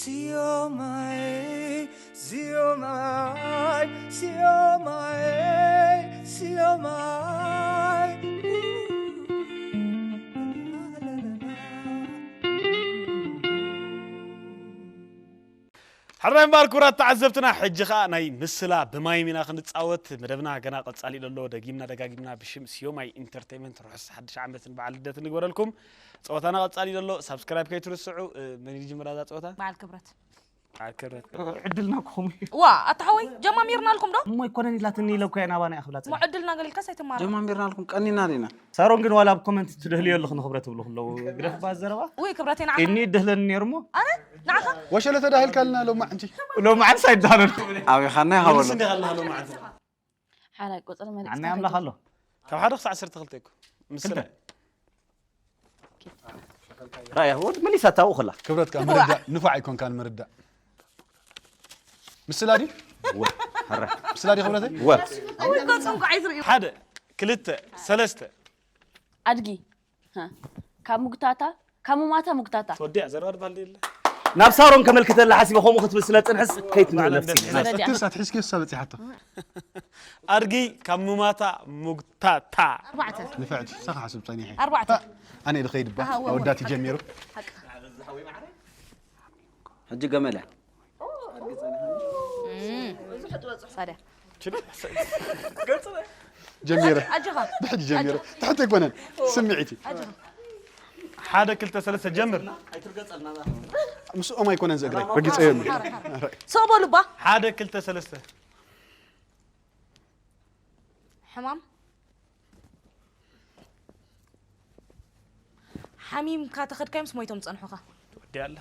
Siomai, siomai, siomai, siomai. ሕራይ እምበኣር ክቡራት ተዓዘብትና፣ ሕጂ ኸኣ ናይ ምስላ ብማይም ኢና ክንጻወት። መደብና ገና ቀጻሊ ኣሎ። ደጊምና ደጋጊምና ብሽም ሲዮማይ ኢንተርቴይመንት ርሑስ ሓድሽ ዓመትን በዓል ልደትን ንግበረልኩም። ጸወታና ቀጻሊ ኣሎ። ሳብስክራይብ ከይትርስዑ። እ፣ መን እዩ ዝጅምራ እዛ ጸወታ? በዓል ክብረት። በዓል ክብረት። ዕድልና ክኹም እዩ። ዋ፣ ኣታ ሓወይ፣ ጀማሚርናልኩም ዶ? እሞ ኣይኮነን ኢላትኒ ኢለ እኮ እየ ናባና እያ ክብላ እሞ ጸኒሐ። ዕድልና ገሊልካስ ኣይትማረር። ጀማሚርናልኩም ቀኒና ዲና? ሳሮን ግን ዋላ ኣብ ኮመንት ትደህልዮ ኣለኹ ንኽብረት ትብሉ ከለዉ ግደፍ እባ ዘረባ። ውይ፣ ክብረተይ ንዓኻ። ኢኒ ይደህለኒ ነይሩ እሞ። ኣነ? ንዓኻ? ወሸለ ተዳሂልካልና ሎማዕንቲ። ሎማዕንስ ኣይደሃለልኩ። ኣቢኻና ይሃበሉ። መልስ እንዲኻ ኣለኻ ሎማዕንቲ። ሓራይ ቁጽሪ መሪጽካ ንዓና ኣምላኽ ከይትብል። ኣሎ። ካብ ሓደ ክሳዕ ዓሰርተ ክልተ እኮ። ምስላ። ክልተ። ራያ ወድ መሊሳ ታው ኸላ። ክብረት ከኣ ምርዳእ ንፉዕ ኣይኮንካን ምርዳእ። ምስላ ድዩ? ወ፣ ሓራይ። ምስላ ድዩ ክብረተይ? ወ። ኣውይ፣ ገጹ እንኳ ኣይትርእዩ። ሓደ፣ ክልተ፣ ሰለስተ። ኣድጊ። ሃ። ካብ ሙግታታ፣ ካብ ሙማታ ሙግታታ። ትወዲያ ዘረባ ድባል የለ። ናብ ሳሮን ከመልክተላ ሓሲበ ከምኡ ክትብል ስለ ጽንሕስ ከይትንእለፍሲ። ባዕላ እንደት ሒዛ። እትስ ኣትሒዝኪ እሳ በጺሓቶ። ኣድጊ ካብ ሙማታ ሙግታታ። ኣርባዕተ። ንፍዕቲ፣ ሳኻ ሓስብ ጸኒሐ። ኣርባዕተ። ኣነ ኢለ ኸይድ እባ። ኣሃ፣ ወ፣ ወ። ኣወዳት ይጀሚሩ። ሓቂ። ሕጂ ገመል እያ። እም። ሳድያ። ጀሚረ። ኣጆኻ። ብሕጂ ጀሚረ። ኣጆኻ። ትሕቲ ኣይኮነን። ስምዒት እዩ። ኣጆኻ። ሓደ፣ ክልተ፣ ሰለስተ፣ ጀምር። ምስኦም ኣይኮነን ዝእግረይ። ረጊጸዮ እየ። ሓረ፣ ሓረ። ስቕ በሉ እባ። ሓደ፣ ክልተ፣ ሰለስተ። ሕማም። ሓሚምካ ተኸድካዮምስ ሞይቶም ጸንሑኻ። ትወዲ ኣላ።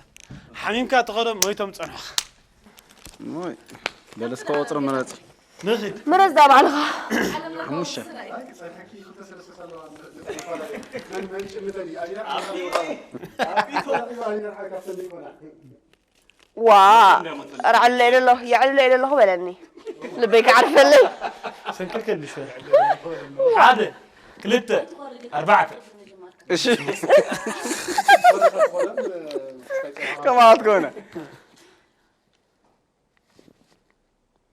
ሓሚምካ ተኸዶ ሞይቶም ጸንሑኻ። ሞይ። በለስ ከወጽሮ ምረጽ። ንኺድ። ምረጽ ዳ ባዕልኻ። ሓሙሽተ። ዋ፣ ኧረ ዕለ ኢለ ኣለኹ፣ የዕለ ኢለ ኣለኹ በለኒ። ልበይ ክዓርፈለይ። ሰንከልከል ብሸ። ሓደ፣ ክልተ፣ ኣርባዕተ። እሺ። ከማት ከሆነ።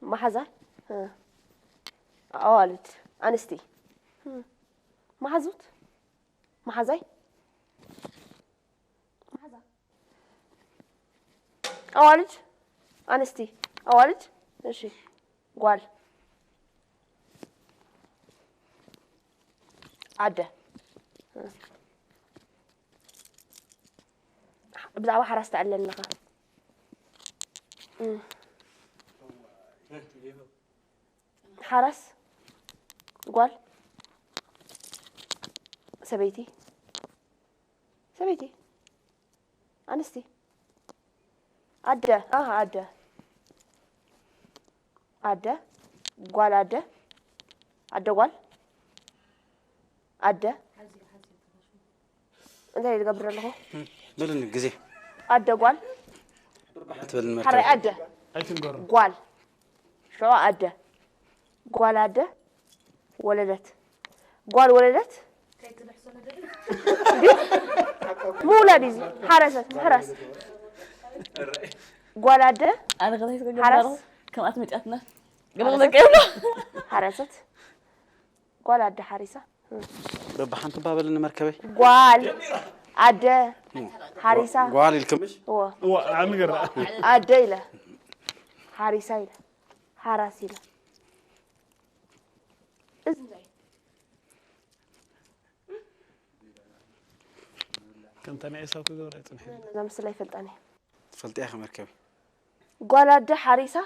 መሓዛ? እ። ኣዋልድ፣ ኣንስቲ። እ። መሓዙት? መሓዛይ? መሓዛ። ኣዋልድ፣ ኣንስቲ፣ ኣዋልድ፣ እሺ፣ ጓል፣ ኣደ። ብዛዕባ ሓራስ ትዕልል ኣለኻ። እም። ሓራስ፣ ጓል፣ ሰበይቲ፣ ሰበይቲ፣ ኣንስቲ፣ ኣደ፣ ኣሃ፣ ኣደ፣ ኣደ፣ ጓል ኣደ፣ ኣደ ጓል፣ ኣደ፣ እንታይ ዝገብር ኣለኹ? በልኒ ግዜ። ኣደ ጓል፣ ትበልኒ ሓራይ መርከብ። ኣደ፣ ኣይትንገሩ። ጓል፣ ሽዑ ኣደ፣ ጓል ኣደ፣ ወለደት፣ ጓል ወለደት፣ ምውላድ እዩ። ሓረሰት፣ ምሕራስ። ጓል ኣደ፣ ኣነ ከታይ ትገብር ሓራስ። ኣለኹ? ከም ኣትመጫትና። ገለ ክለቀ ይብሎ። ሓረሰት፣ ጓል ኣደ ሓሪሳ። በብሓንቲ ባበልኒ መርከበይ። ጓል ኣደ ሓሪሳ። ጓል ኢልክምሽ? እዎ። እዋ፣ ዓሚ ገራ። ኣደ ኢለ። ሓሪሳ ኢለ። ሓራስ ኢለ። እዚ እንታይ? ከምታ ናይ ኤሳው ክገብራ ይጽንሕ። እዛ ምስላ ኣይፈልጣን እየ። ትፈልጥያ ከመርከቢ? ጓል ኣደ ሓሪሳ?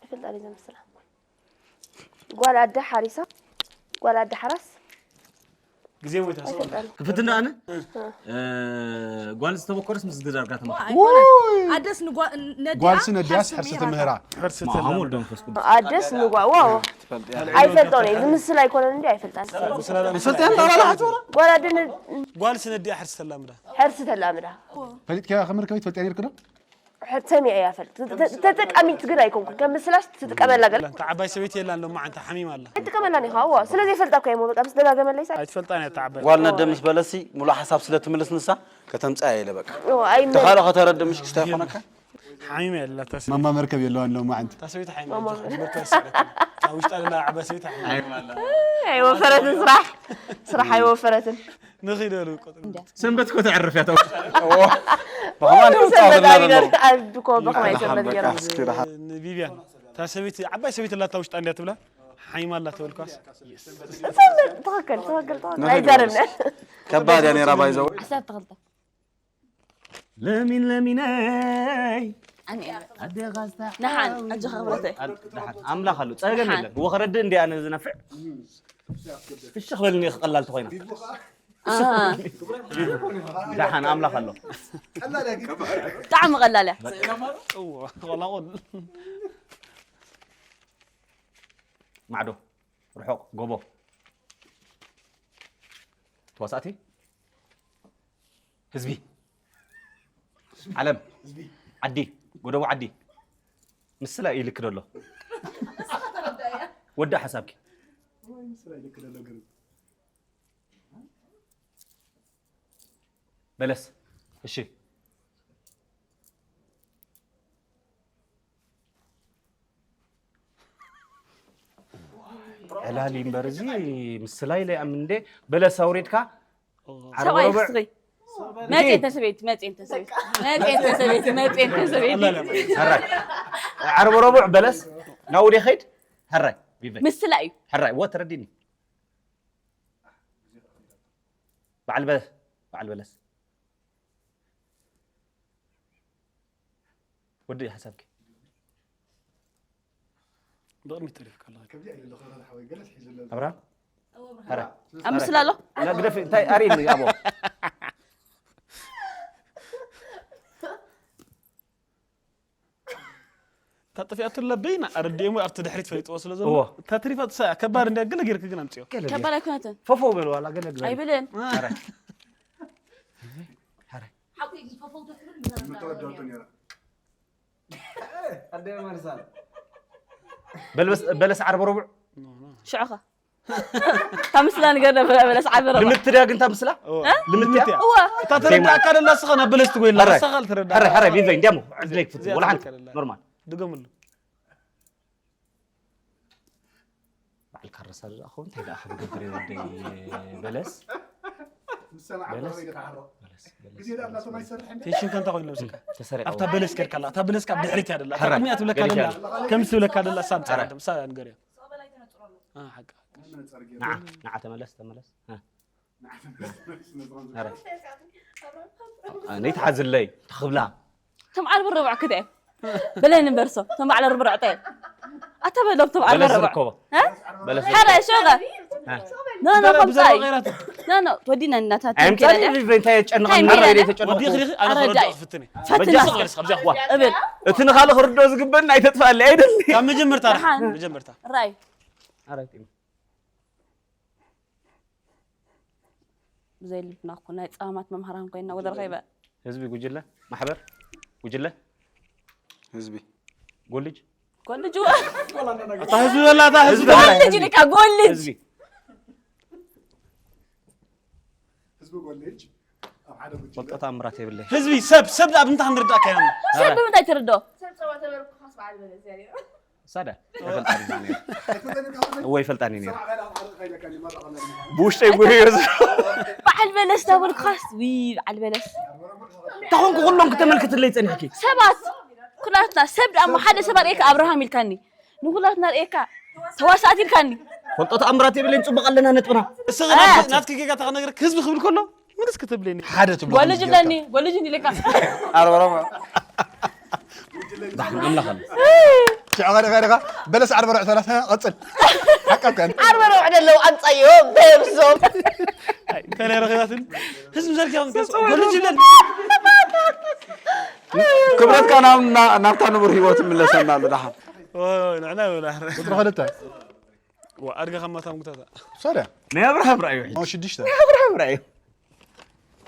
ኣይፈልጣን እየ እዛ ምስላ። ጓል ኣደ ሓሪሳ? ጓል ኣደ ሓራስ? ግዜ ሞይታ ሰው። ኣይፈልጣን። ክፍትና ኣነ? እ። እ፣ ጓል ዝተበኮረስ ምስ ግዳርጋ ተመ-፣ ኣይኮነን። ውይ! ኣደስ ንጓ-፣ ነዲኣ ጓልሲ ነዲኣስ ሓርሲ ሕርሲ ትምህራ። ትምህራ። ሕርሲ ማሃሙ ትምህራ። ወልዶ መንፈስ ቅዱስ። ኣደስ ንጓ-፣ ዋው። ትፈልጥያ? ኣይፈልጦን እየ። ዝምስል ኣይኮነን እንዲ ኣይፈልጣን። ትፈልጥያ እንዳባላ ሓጆራ? ጓል ኣደ ነ-፣ ጓልሲ ነዲኣ ሕርሲ ተላምዳ። ሕርሲ ተላምዳ። ፈሊጥካ ከመርከቢ ትፈልጥያ ነርክ ዶ? ሕተሚ እያ ፈልጥ። ተ-፣ ተ-፣ ተጠቃሚት ግን ኣይኮንኩን። ከም ምስላስ ትጥቀመላ ገለ። እታ ዓባይ ሰበይቲ የላን ሎማዓንቲ ሓሚማ ኣላ። ኣይጥቀመላን ኢኻ። እዋ፣ ስለ ዘይፈልጣ እኮ እየ እሞ በቃ ምስ ደጋገመለይ ሳይ። ኣይትፈልጣን እያ እታ ዓባይ። ጓል ነደ ምስ በለሲ ሙሉእ ሓሳብ ስለ ትምልስ ንሳ ከተምጽኣ እያ ኢለ በቃ። እዋ፣ ኣይመ-፣ ተኻእሎ ከተረድእ ምሽ ክስታይ ይኾነካ? ሓሚማ እያ ኣላ እታ ሰበይቲ። ማማ መርከብ የለዋን ሎማዓንቲ። እታ ሰበይቲ ሓሚማ ማማ እያ። መርከብ ይስረክ። እታ ውሽጣ ዘላ ዓባይ ሰበይቲ ሓሚማ። ኣይወፈረትን ስራሕ። ስራሕ ኣይወፈረትን። ንኺድ በሉ ቁጥሪ። ሰንበት እኮ ተዕርፍ እያ፣ ተው። ብኸማን ሰንበት ይወጣ ኣቢና ኣሎ። ኣድኮ ብኸማይ ሰንበት ገይሮም። ንቪቪያን፣ እታ ሰበይቲ፣ ዓባይ ሰበይቲ ኣላታ ውሽጣ እንድያ ትብላ፣ ሓይማ ኣላ ተበልኳስ። ሰንበት፣ ትኽክል፣ ትኽክል፣ ትኽክል። ንኺድ በሉ። ኣይዛረብን። ከባድ እያ ነይራ፣ ባይዘው። ዓሰርተ ክልተ። ለሚን ለሚነይ። ኣነ እየ። ኣደኻ ንሓን፣ ኣጆኻ ክብረተይ። ኣል-፣ ደሓን። ኣምላኽ ኣሎ። ጸገም የለን። ብወ-፣ ከረድእ እንዲ ኣነ ዝነፍዕ። ፍሽኽ በልኒ ክቐላል ተኾይና። ኣሃ። ደሓን ኣምላኽ ኣሎ። ብጣዕሚ ቀላል እያ። እዎ፣ ቆላቑል። ማዕዶ፣ ርሑቕ፣ ጎቦ። ተዋሳእቲ፣ ህዝቢ፣ ዓለም፣ ዓዲ፣ ጎደቦ ዓዲ። ምስላ እዩ ልክ ደሎ። ወዲ ሓሳብኪ። በለስ። እሺ። ዕላል እምበር እዚ ምስላ ኢለ እያ እንዴ? በለስ ኣውሪድካ ዓርቢ ሰብኣይ ረቡዕ። እስኺ። መጽኤ ተሰበይቲ፣ መጽኤ ተሰበይቲ፣ መጽኤ ተሰበይቲ፣ መጽኤ ተሰበይቲ። ሕራይ። ዓርቢ ረቡዕ በለስ ናውዲ ኸይድ። ሕራይ። ቢበይ። ምስላ እዩ። ሕራይ። ወ ተረዲኒ። በዓል በ-፣ በዓል በለስ። ወዲ ሓሳብኪ። ብቕድሚት ተሪፍካ ኣለኻ። ኣብርሃም? ሕራይ። ኣብ ምስላ ኣሎ? ላ ግደፍ፣ እንታይ ኣርእኒ ኣብኡ? እታ ጠፊኣትላ በይና ኣረዲኤሞ ኣብቲ ድሕሪት ፈሊጥዎ ስለ ዘሎ፣ እዎ። እታ ተሪፋ ትሳ-፣ ከባድ እንድያ፣ ገለ ጌርክ ግን ኣምጽዮ። ገለ ጌር። ከባድ ኣይኮነትን። ፈፎ በል ዋላ ገለ ግበሪ። ኣይብልን። ኧረ። ኧረ። ሓቂ ፈፎ ትብል ምተወደቱ ነይራ። ኣደ መርሳን። በልበስ-፣ በለስ ዓርቢ ረቡዕ? ሽዑኻ። ካብ ምስላ ንገር ነበረ በለስ ዓርቢ ረቡዕ። ልምት ድያ ግን እታ ምስላ? እዎ። እ? ልምት እያ? እዋ። እታ ተረዳእካ ደላ ንስኻ ናብ በለስ ትጎይላ፣ ሕራይ። ንስኻ ልትረዳእ። ሕራይ፣ ሕራይ፣ ቢንዘይ፣ እንዲያሞ፣ ዕድለይ ክፍት፣ እዚኣ ወላ ሓንቲ። ትከለላ። ኖርማል። ድገምሉ። በዓል ካረሳ ደኣ ኸውን፣ እንታይ ደኣ ክብገብር እየ ወደይ በለስ? ምስ ሰማዕ በለስ? ኣቦይ ደኣ ተዓሮ። በለስ፣ በለስ፣ ግዜ ደኣ በለስ፣ እናቶም በለስ። ኣይሰርሕን። ቴንሽን ከንታ ኮይኑ ነብስካ። ተሰሪቐ ኣብታ እውን። በለስ ከድካ ኣላ፣ እታ በለስ ካብ ድሕሪት እያ ደላ። እታ ሕራይ። ቅድሚያ ትብለካ ገዲሽ ደላ፣ ኣላ። ከምስ ትብለካ ደላ፣ እሳ ኣምጽኣ ሕራይ። ደም፣ እሳ ንገርያ። ኣረ። ንዓ፣ ንዓ ተመለስ፣ ተመለስ። እ። ኣረ። ነይ ትሓዝለይ፣ ትኽብላ። እቶም ዓርቢ ረቡዕ ክደ። በለኒ እምበር ሶ፣ እቶም በዓል ረቡዕ ዕጣ። ኣታ በሎም እቶም ዓርቢ በለስ ረቡዕ። ዝርከቦ። እ? በለስ ሕራይ፣ ዝርከቦ። ሾጋ። እ። ኖ፣ ኖ፣ ብዛዕባ ከምጻይ። ቀይራት። ኖ፣ ኖ፣ ወዲና እናታት ኣይምጻኒ፣ ከይዳ። ቪቭ፣ እንታይ የጨንቐኒ? እንታይ ኣረ፣ ይላል? ወዲ ክሪኺ፣ ኣረ፣ ኣረዳ ዳይ። ክፍትኒ። ፈትና። በጃ ስቕ በልስ፣ ካብዚኣ፣ ዋ። እብል። እቲ ንኻልእ ክርድኦ ዝግበኒ ኣይተጥፍኣለይ፣ ኣይደል? ካብ መጀመርታ፣ ደሓን። መጀመርታ። ራይ። ኣረ፣ ብዘይ ልብና እኮ ናይ ጸማማት መምሃራን ኮይና ወደር ከይበ። ህዝቢ ጉጅለ፣ ማሕበር፣ ጉጅለ፣ ህዝቢ። ጎልጅ። ጎልጅ ወ-፣ ኣታ ህዝቢ በላ፣ ኣታ ህዝቢ ህዝቢ በላ። ጎልጅ ኢልካ፣ ጎልጅ። ህዝቢ። ህዝቢ ጎልጅ ኣብ ሓደ ጉጅለ። ወልቀ ተኣምራት የብለይ። ህዝቢ፣ ሰብ፣ ሰብ ኣብ ምንታይ ክንርዳእ ካይና? ሰብ ብምንታይ ትርድኦ? ሰብ ጸባ ተበርኩኻስ በዓል በለ፣ እግዚኣብሔር። ሳዳ፣ ኣይፈልጣን ኢና ነይሩ። እወ፣ ይፈልጣኒ ነይሩ። ብውሽጠይ ጉህዮ ዝ-፣ በዓል በለስ ዳበልኩኻስ፣ ዊ፣ በዓል በለስ። ተኾንኩ ኩሎም ክተመልክትለይ ጸኒሕኪ። ሰባት፣ ኩላትና፣ ሰብ ደኣ እሞ ሓደ ሰብ ኣርእየካ ኣብርሃም ኢልካኒ። ንኩላትና ኣርእየካ ተዋሳእቲ ኢልካኒ። ፈልጦ ተኣምራት የብለይን፣ ጽቡቕ ኣለና ነጥብና። እስኺ እ። ናት-፣ ናትኪ ጌጋ ተኸነግረክ ህዝቢ ክብል ከሎ፣ ምንስ ክትብለኒ? ሓደ ትብሎ ጎልጅ ከምዚ ኣለኒ፣ ጌርካ። ጎልጅ እንዲለካ። ኣርበሮም። ዳሕና ኣምላኽ ኣሎ። ሽዑ ኸደ ኸደ ኸ በለስ ዓርበ ርዕት በላስ፣ ሀ፣ ቀጽል። ሓቃ እኮ። ዓርበ ርዕት ደለዉ ኣምጻዮ፣ በብሶም። ኣይ፣ እንታይ ናይ ረኺባትን ህዝቢ ዘርጊሖም፣ ጎልጅ ይብለኒ። ክብረትካ ናብ፣ ና-፣ ናብታ ንቡር ህይወት ይምለሰና ኣሎ ደሓን። ኦይ፣ ንዕና ይብላ። ቁጽሪ ክልተ። ዋ፣ ኣድገ ካብ ማታ ምጉታታ። ሰደ። ናይ ኣብርሃም ራእዩ ሕጂ። ኦ፣ ሽዱሽተ። ናይ ኣብርሃም ራእዩ።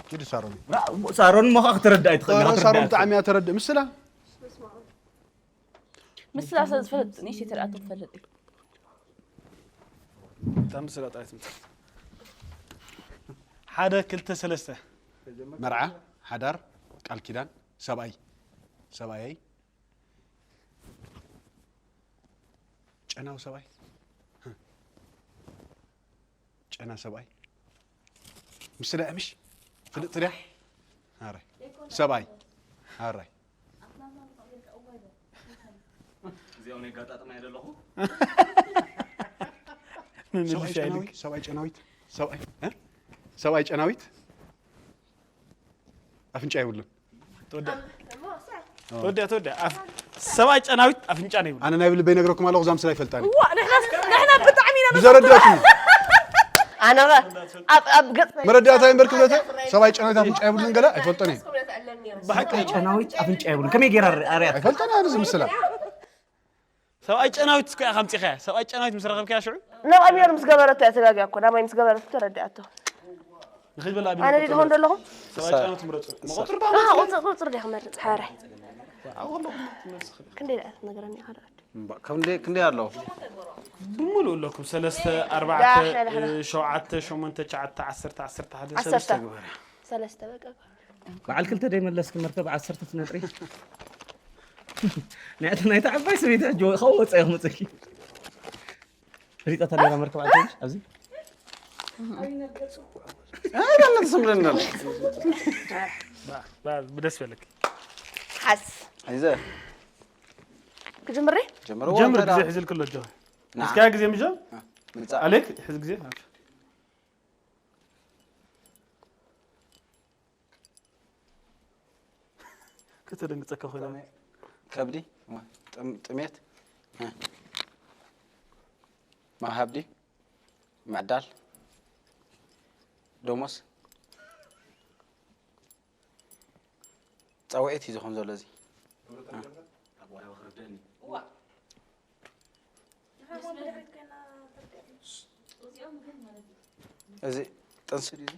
ኪዱ ሳሮን። ራ-፣ ሳሮን እሞ ኸዓ ክትረዳእ ኣይትኽእልን፣ ኧረ፣ ሳሮን ክትርዳእ ብጣዕሚ እያ ተረድእ። ምስላ፣ ምስላ ስለ ዝፈለጥ ንእሽተይ ተረኣቶ ትፈልጥ እዩ። እታ ምስላ ጥራይ ትምጻእ። ሓደ ክልተ ሰለስተ። መርዓ፣ ሓዳር፣ ቃል ኪዳን፣ ሰብኣይ፣ ሰብኣየይ፣ ጨናዊ ሰብኣይ፣ ጨና ሰብኣይ፣ ምስላ ምሽ ፍልጥ ድያ? ኣራይ ሰብኣይ ኣራይ እዚኦም የጋጣጥማ የደለኹ ሰብኣይ ጨናዊት ሰብኣይ ጨናዊት ሰብኣይ እ? ሰብኣይ ጨናዊት ኣፍንጫ የብሉን ተወዲያ ተወዲያ ሰብኣይ ጨናዊት ኣፍንጫ ነው ይብሉ ኣነ ናይ ብልበይ ነግረኩም ኣለኹ እዛ ምስላ ይፈልጣኒ ዋ ንሕና ንሕና ብጣዕሚ ኢና ብዘረዳኹም ኣነ ኣብ ኣብ ገጽ መረዳእታ እምበር ክብለተ ሰብኣይ ጨናዊት ኣፍንጫ የብሉን ገለ ኣይፈልጦን እየ ብሓቂ ጨናዊት ኣፍንጫ የብሉን ከመይ ገይራ ኣርያት ኣይፈልጦን እየ ዝምስላ ሰብኣይ ጨናዊት እስከ ኢኻ ኣምፂኻያ ሰብኣይ ጨናዊት ምስ ረኸብካያ ሽዑ ናብኣሚር ምስ ገበረቶ እያ ተጋጊያ እኮ ናባይ ምስ ገበረቶ ተረዲኣቶ ንኽድበላ ኣነ ድሆን ዘለኹ ሰብኣይ ጨናዊት ምረፁ መቐፅር ቁፅር ቁፅር ዲያ ክመርፅ ሓራይ ክንደይ ደኣ ትነግረኒ ኢኻ ደኣ ክንደይ ኣለዉ ብምሉእ ኣለኩም ሰለስተ ኣርባዕተ ሸውዓተ ሸሞንተ ትሽዓተ ዓሰርተ ዓሰርተ ሓደ ሰለስተ ግበራ ሰለስተ በቃ በዓል ክልተ ደይ መለስኪ መርከብ ዓሰርተ ትነጥሪ ናይታ ናይታ ዓባይ ሰበይቲ ሕጂ ከወፀ እየ ክመፀኪ ፈሊጣታ ነራ መርከብ ዓዲ ኣብዚ ኣይዳለ ትስምለና ብደስ በለክ ሓስ ኣይዘ ክጅምሬ ጀምርዎ ጀምር እንተ ግዜ ደኣ- ሕዝል ክሎ ጆ ና። እስካያ ግዜ ምጆ ምጻእ ኣሌክ ሕዝ ግዜ ናት ከተደንግጸካ ኮይና ከብዲ ጥም- ጥሜት እ። ማሃብዲ ምዕዳል ደሞስ ጸውዒት እዩ ዝኾን ዘሎ እዚ እዚ ጥንሲ ድዩ እዚ?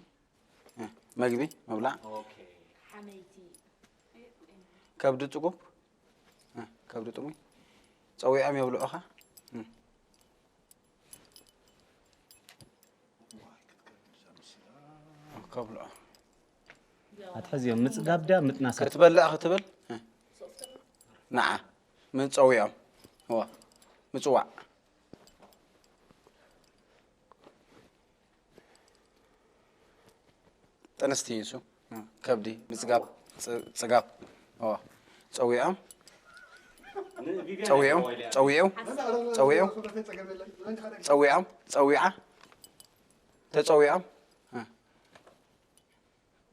እ፣ መግቢ ምብላዕ ከብዲ ጥጉብ እ፣ ከብዲ ጥሙይ ጸዊዖም የብልዑኻ እ። ከብልዖ ኣትሕዝዮም ምፅጋብ ድያ ምጥናስ ክትበልዕ ክትብል እ፣ ንዓ ምጸዊዖም እዋ ምጽዋዕ ጥንስቲ እዩ እሱ ከብዲ ምፅጋብ ፅ- ፅጋብ እዋ ፀዊዖም ፀዊዖም ፀዊዑ ፀዊዑ ፀዊዖም ፀዊዓ ተፀዊዖም እ።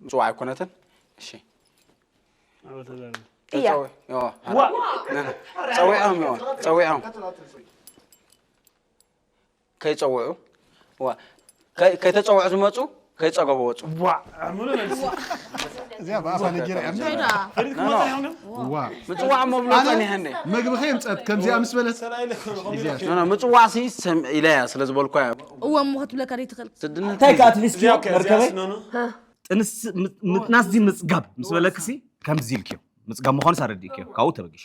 ምፅዋዕ ኣይኮነትን እሺ እያ ፀዊዖም እዋ ፀዊዖም ከይፀውዑ እዋ ከይ- ከይተፀውዑ ዝመፁ ከይፀገቡ ወፁ እዚኣ ብኣፋ ነጊራ እያ ምፅዋዕ መብሎ ፀኒሐኒ መግቢ ከየምፀት ከምዚኣ ምስ በለት ኖ፣ ኖ፣ ምፅዋዕ ሲ ሰም- ኢለያ ስለ ዝበልኳ እያ እወ እሞ ክትብለካ ደይትኽእል ስድነት እንታይ ከ ኣትሊስት እዚኣ ከ እዚኣ መርከበይ ስኖኖ ጥንስ ምጥናስ ዚ ምፅጋብ ምስ በለክሲ ከምዚ ኢልክዮ ምፅጋብ ምዃኑ ሳረዲእክዮ ካብኡ ተበጊሾ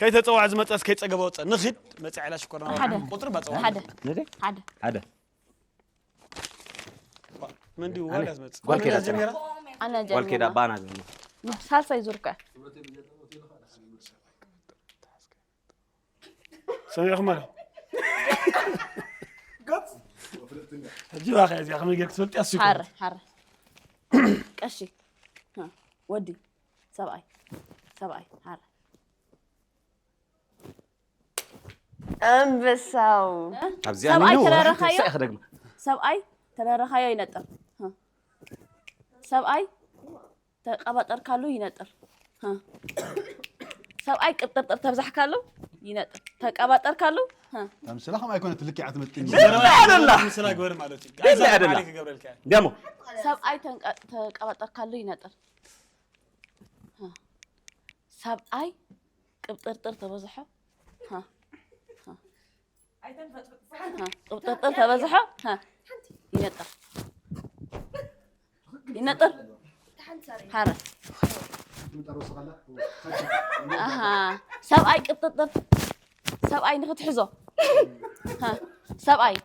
ከይተፀዋዕ ዝመፀስ ከይፀገበ ወፀ ንኽድ መፅዓ ኢላ ሽኮርና ሓደ ቁፅሪ ባፀዋ ሓደ ነደ ሓደ ሓደ መንዲ ዋላ ዝመፅ ጓል ከይዳ ጀሚራ ኣነ ጓል ከይዳ ጀሚራ ባና ዝብሉ ሳልሳይ ዙር ከ ሰሚዕኹም ኣሎ ሕጂ ባኸ እዚኣ ከመይ ጌርክ ትፈልጥ ያስኩ ሓረ ሓረ ቀሺ እ፣ ወዲ ሰብኣይ ሰብኣይ ሓረ ኣንበሳው ኣብዚኣ ሰብኣይ ነው ተረረኻዮ? ሳይ ክደግማ ሰብኣይ ተረረኻዮ ይነጥር እ። ሰብኣይ ተቀባጠርካሉ ይነጥር እ። ሰብኣይ ቅብጥርጥር ተብዛሕካሉ ይነጥር ተቀባጠርካሉ እ። ታምስላ ከም ኣይኮነት ልክዓ ትመጥኒ ምስላ ግበር ማለት እዩ ደላ ደላ። ክገብረልካ ደሞ ሰብኣይ ተንቀ- ተቀባጠርካሉ ይነጥር እ። ሰብኣይ ቅብጥርጥር ተበዝሖ እ። እ። እ። ቅብጥርጥር ተበዝሖ እ። ይነጥር ይነጥር ሓረ ኣሃ። ሰብኣይ ቅጥጥር፣ ሰብኣይ ንኽትሕዞ፣ ሃ፣ ሰብኣይ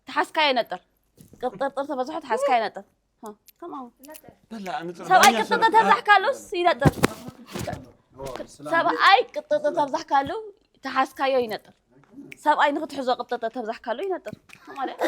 ተሓዝካዮ ይነጥር። ቅጥጥር ተበዝሖ ተሓዝካዮ ይነጥር። ሃ፣ ከምኣ። በላ፣ ኣነ ጥርጣሬ ሰብኣይ ቅጥጥር ተብዛሕካሉስ ይነጥር። ሰብኣይ ቅጥጥር ተብዛሕካሉ ተሓዝካዮ ይነጥር። ሰብኣይ ንኽትሕዞ ቅጥጥር ተብዛሕካሉ ይነጥር። ማለት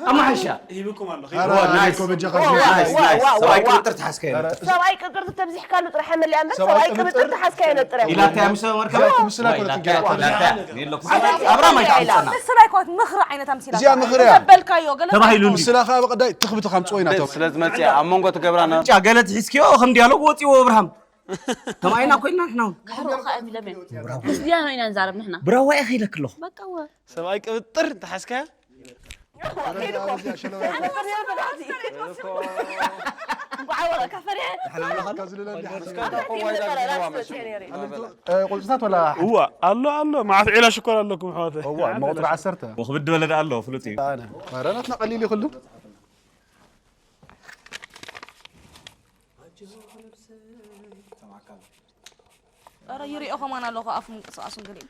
ኣማሓይሻ። ሂብኩም ኣሎ። ኧረ፣ ዋ፣ ናይስ። እኮ በጃኻ ዋ፣ ዋ፣ ናይስ፣ ዋ፣ ናይስ። ዋ፣ ዋ፣ ሰብኣይ ዋ። ቅጥጥር ተሓዝካዮ ይነጥር። ሰብኣይ ቅጥጥር ተብዚሕካሉ ጥራሕ መለያ እምበር ሰብኣይ ሰብኣይ ቅጥጥር ቅጥጥር ተሓዝካዮ ይነጥር። ኢላታ እያ ምስ ወርካ ኢላታ ምስላ ኮነት እንጌራ ተብላ። ኢላታ እያ። የለኩም። ኣብራ ማይ ካምፀና። ምስላ ኣይኮነት፣ ምኽሪ ዓይነት ኣምሲላ። እዚኣ ምኽሪ እያ። ተበልካዮ፣ ገለ ተባሂሉ እንዲ። ምስላ ከዓ ብቐዳይ ትኽብቲ ካምፅኦ ኢና ተባሂሉ። ስለ ዝመፅኣ ኣብ መንጎ ትገብራና። ጫ ገለ ትሒዝክዮ ከም ዲያሎግ ወፂዎ ኣብርሃም። ከም ኣይና ኮይና ንሕና እውን። ካሕሮ ኸኣ የሚለምን። እዚኣ ነው ኢና ንዛረብ ንሕና። ብራዋ እየ ከይለክ ኣለኹ። በቃ ወ። ሰብኣይ ቅብጥር እንተሓዝካያ። ቁልፅታት ወላ እዋ ኣሎ ኣሎ መዓት ዒላ ሽኮር ኣለኩም ኣሕዋተ። እዋ እሞ ቁፅሪ ዓሰርተ። ወክብድ በለ ደኣ ኣሎ ፍሉጥ እዩ። ኣነ ማራናትና ቀሊል ይኽሉ። ኧረ ይሪኦ ከማን ኣለኹ ኣፉ ምንቅስቃሱን ገሊኡ።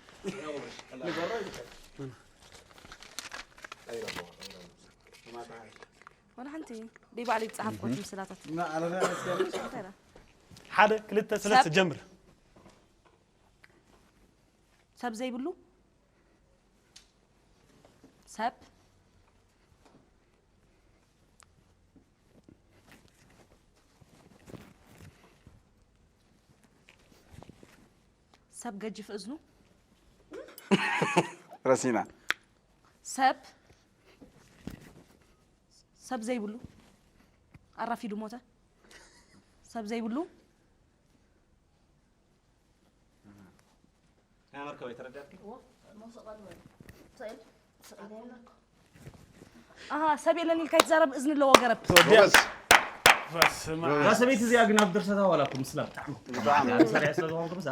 ወላ ሓንቲ ብባዕሊ ዝፀሓፍኮት ምስላታት። እንታይ ኢላ? ሓደ ክልተ ሰለስተ ሰብ ጀምር። ሰብ ዘይብሉ ሰብ ሰብ ገጅፍ እዝኑ ረሲና ሰብ ሰብ ዘይብሉ ኣራፊዱ ሞተ ሰብ ዘይብሉ ናይ መርከብ ኣይተረዳእኪ? ኣሃ ሰብ የለን ኢልካ ይትዛረብ እዝኒ ኣለዎ ገረብ ተወዲያ። በስመ ኣብ። እዛ ሰበይቲ እዚኣ ግን ኣብ ድርሰታ ዋላ እኮ ምስላ ብጣዕሚ ብጣዕሚ። ሰሪዕ ስለ ዝኾንኩ ምሳ።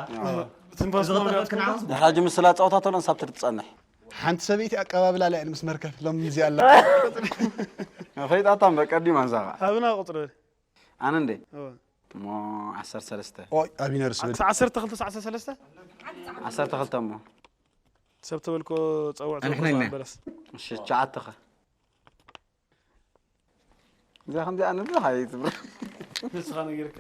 ትንፋስ ዝቕጥፈት ክናዓስ። ድሕራጅ ምስላ ጸወታ ተሎ ንሳብ ትትጸንሕ። ሓንቲ ሰበይቲ ኣቀባብላ ላይ ምስ መርከብ ሎም እዚ ኣላ። ፈይጣታ እምበር ቀዲማ ንሳ ኸዓ። ሃብና ቁጽሪ። ኣነ እንዴ? እወ። እሞ ዓሰርተ ሰለስተ። ኦይ፣ ኣቢነርስ በል። ዓሰርተ ክልተ ዓሰርተ ሰለስተ? ዓሰርተ ክልተ እሞ። ሰብ ተበልኮ ጸውዕ ኣንሕና ተበልኮ ኢና። በለስ። እሺ፣ ትሽዓተ ኸ? እዚኣ ከምዚኣ ንብሎ ሃይ ትብሎ። ንስኻ ነጊርካ።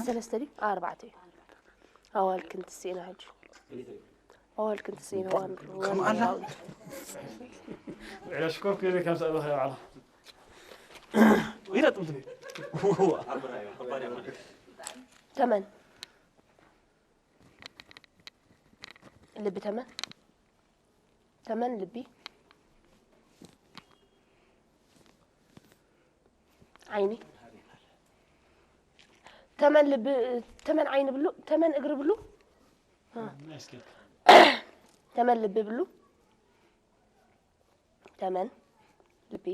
ሰለስተ ድዩ? ኣርባዕተ እዩ። ኣዋልክን ትስኢና ሕጂ። ኣዋልክን ትስኢና ዋን። ከም ኣላ። ዕላ ሽኮር ክብል ከም ሰኣበኸ ባዕላ። ኢላ ጥምትም። ተመን። ልቢ ተመን። ተመን ልቢ። ዓይኒ። ተመን ልቢ፣ ተመን ዓይኒ ብሉ፣ ተመን እግሪ ብሉ። አ። ተመን ልቢ ብሉ። ተመን ልቢ።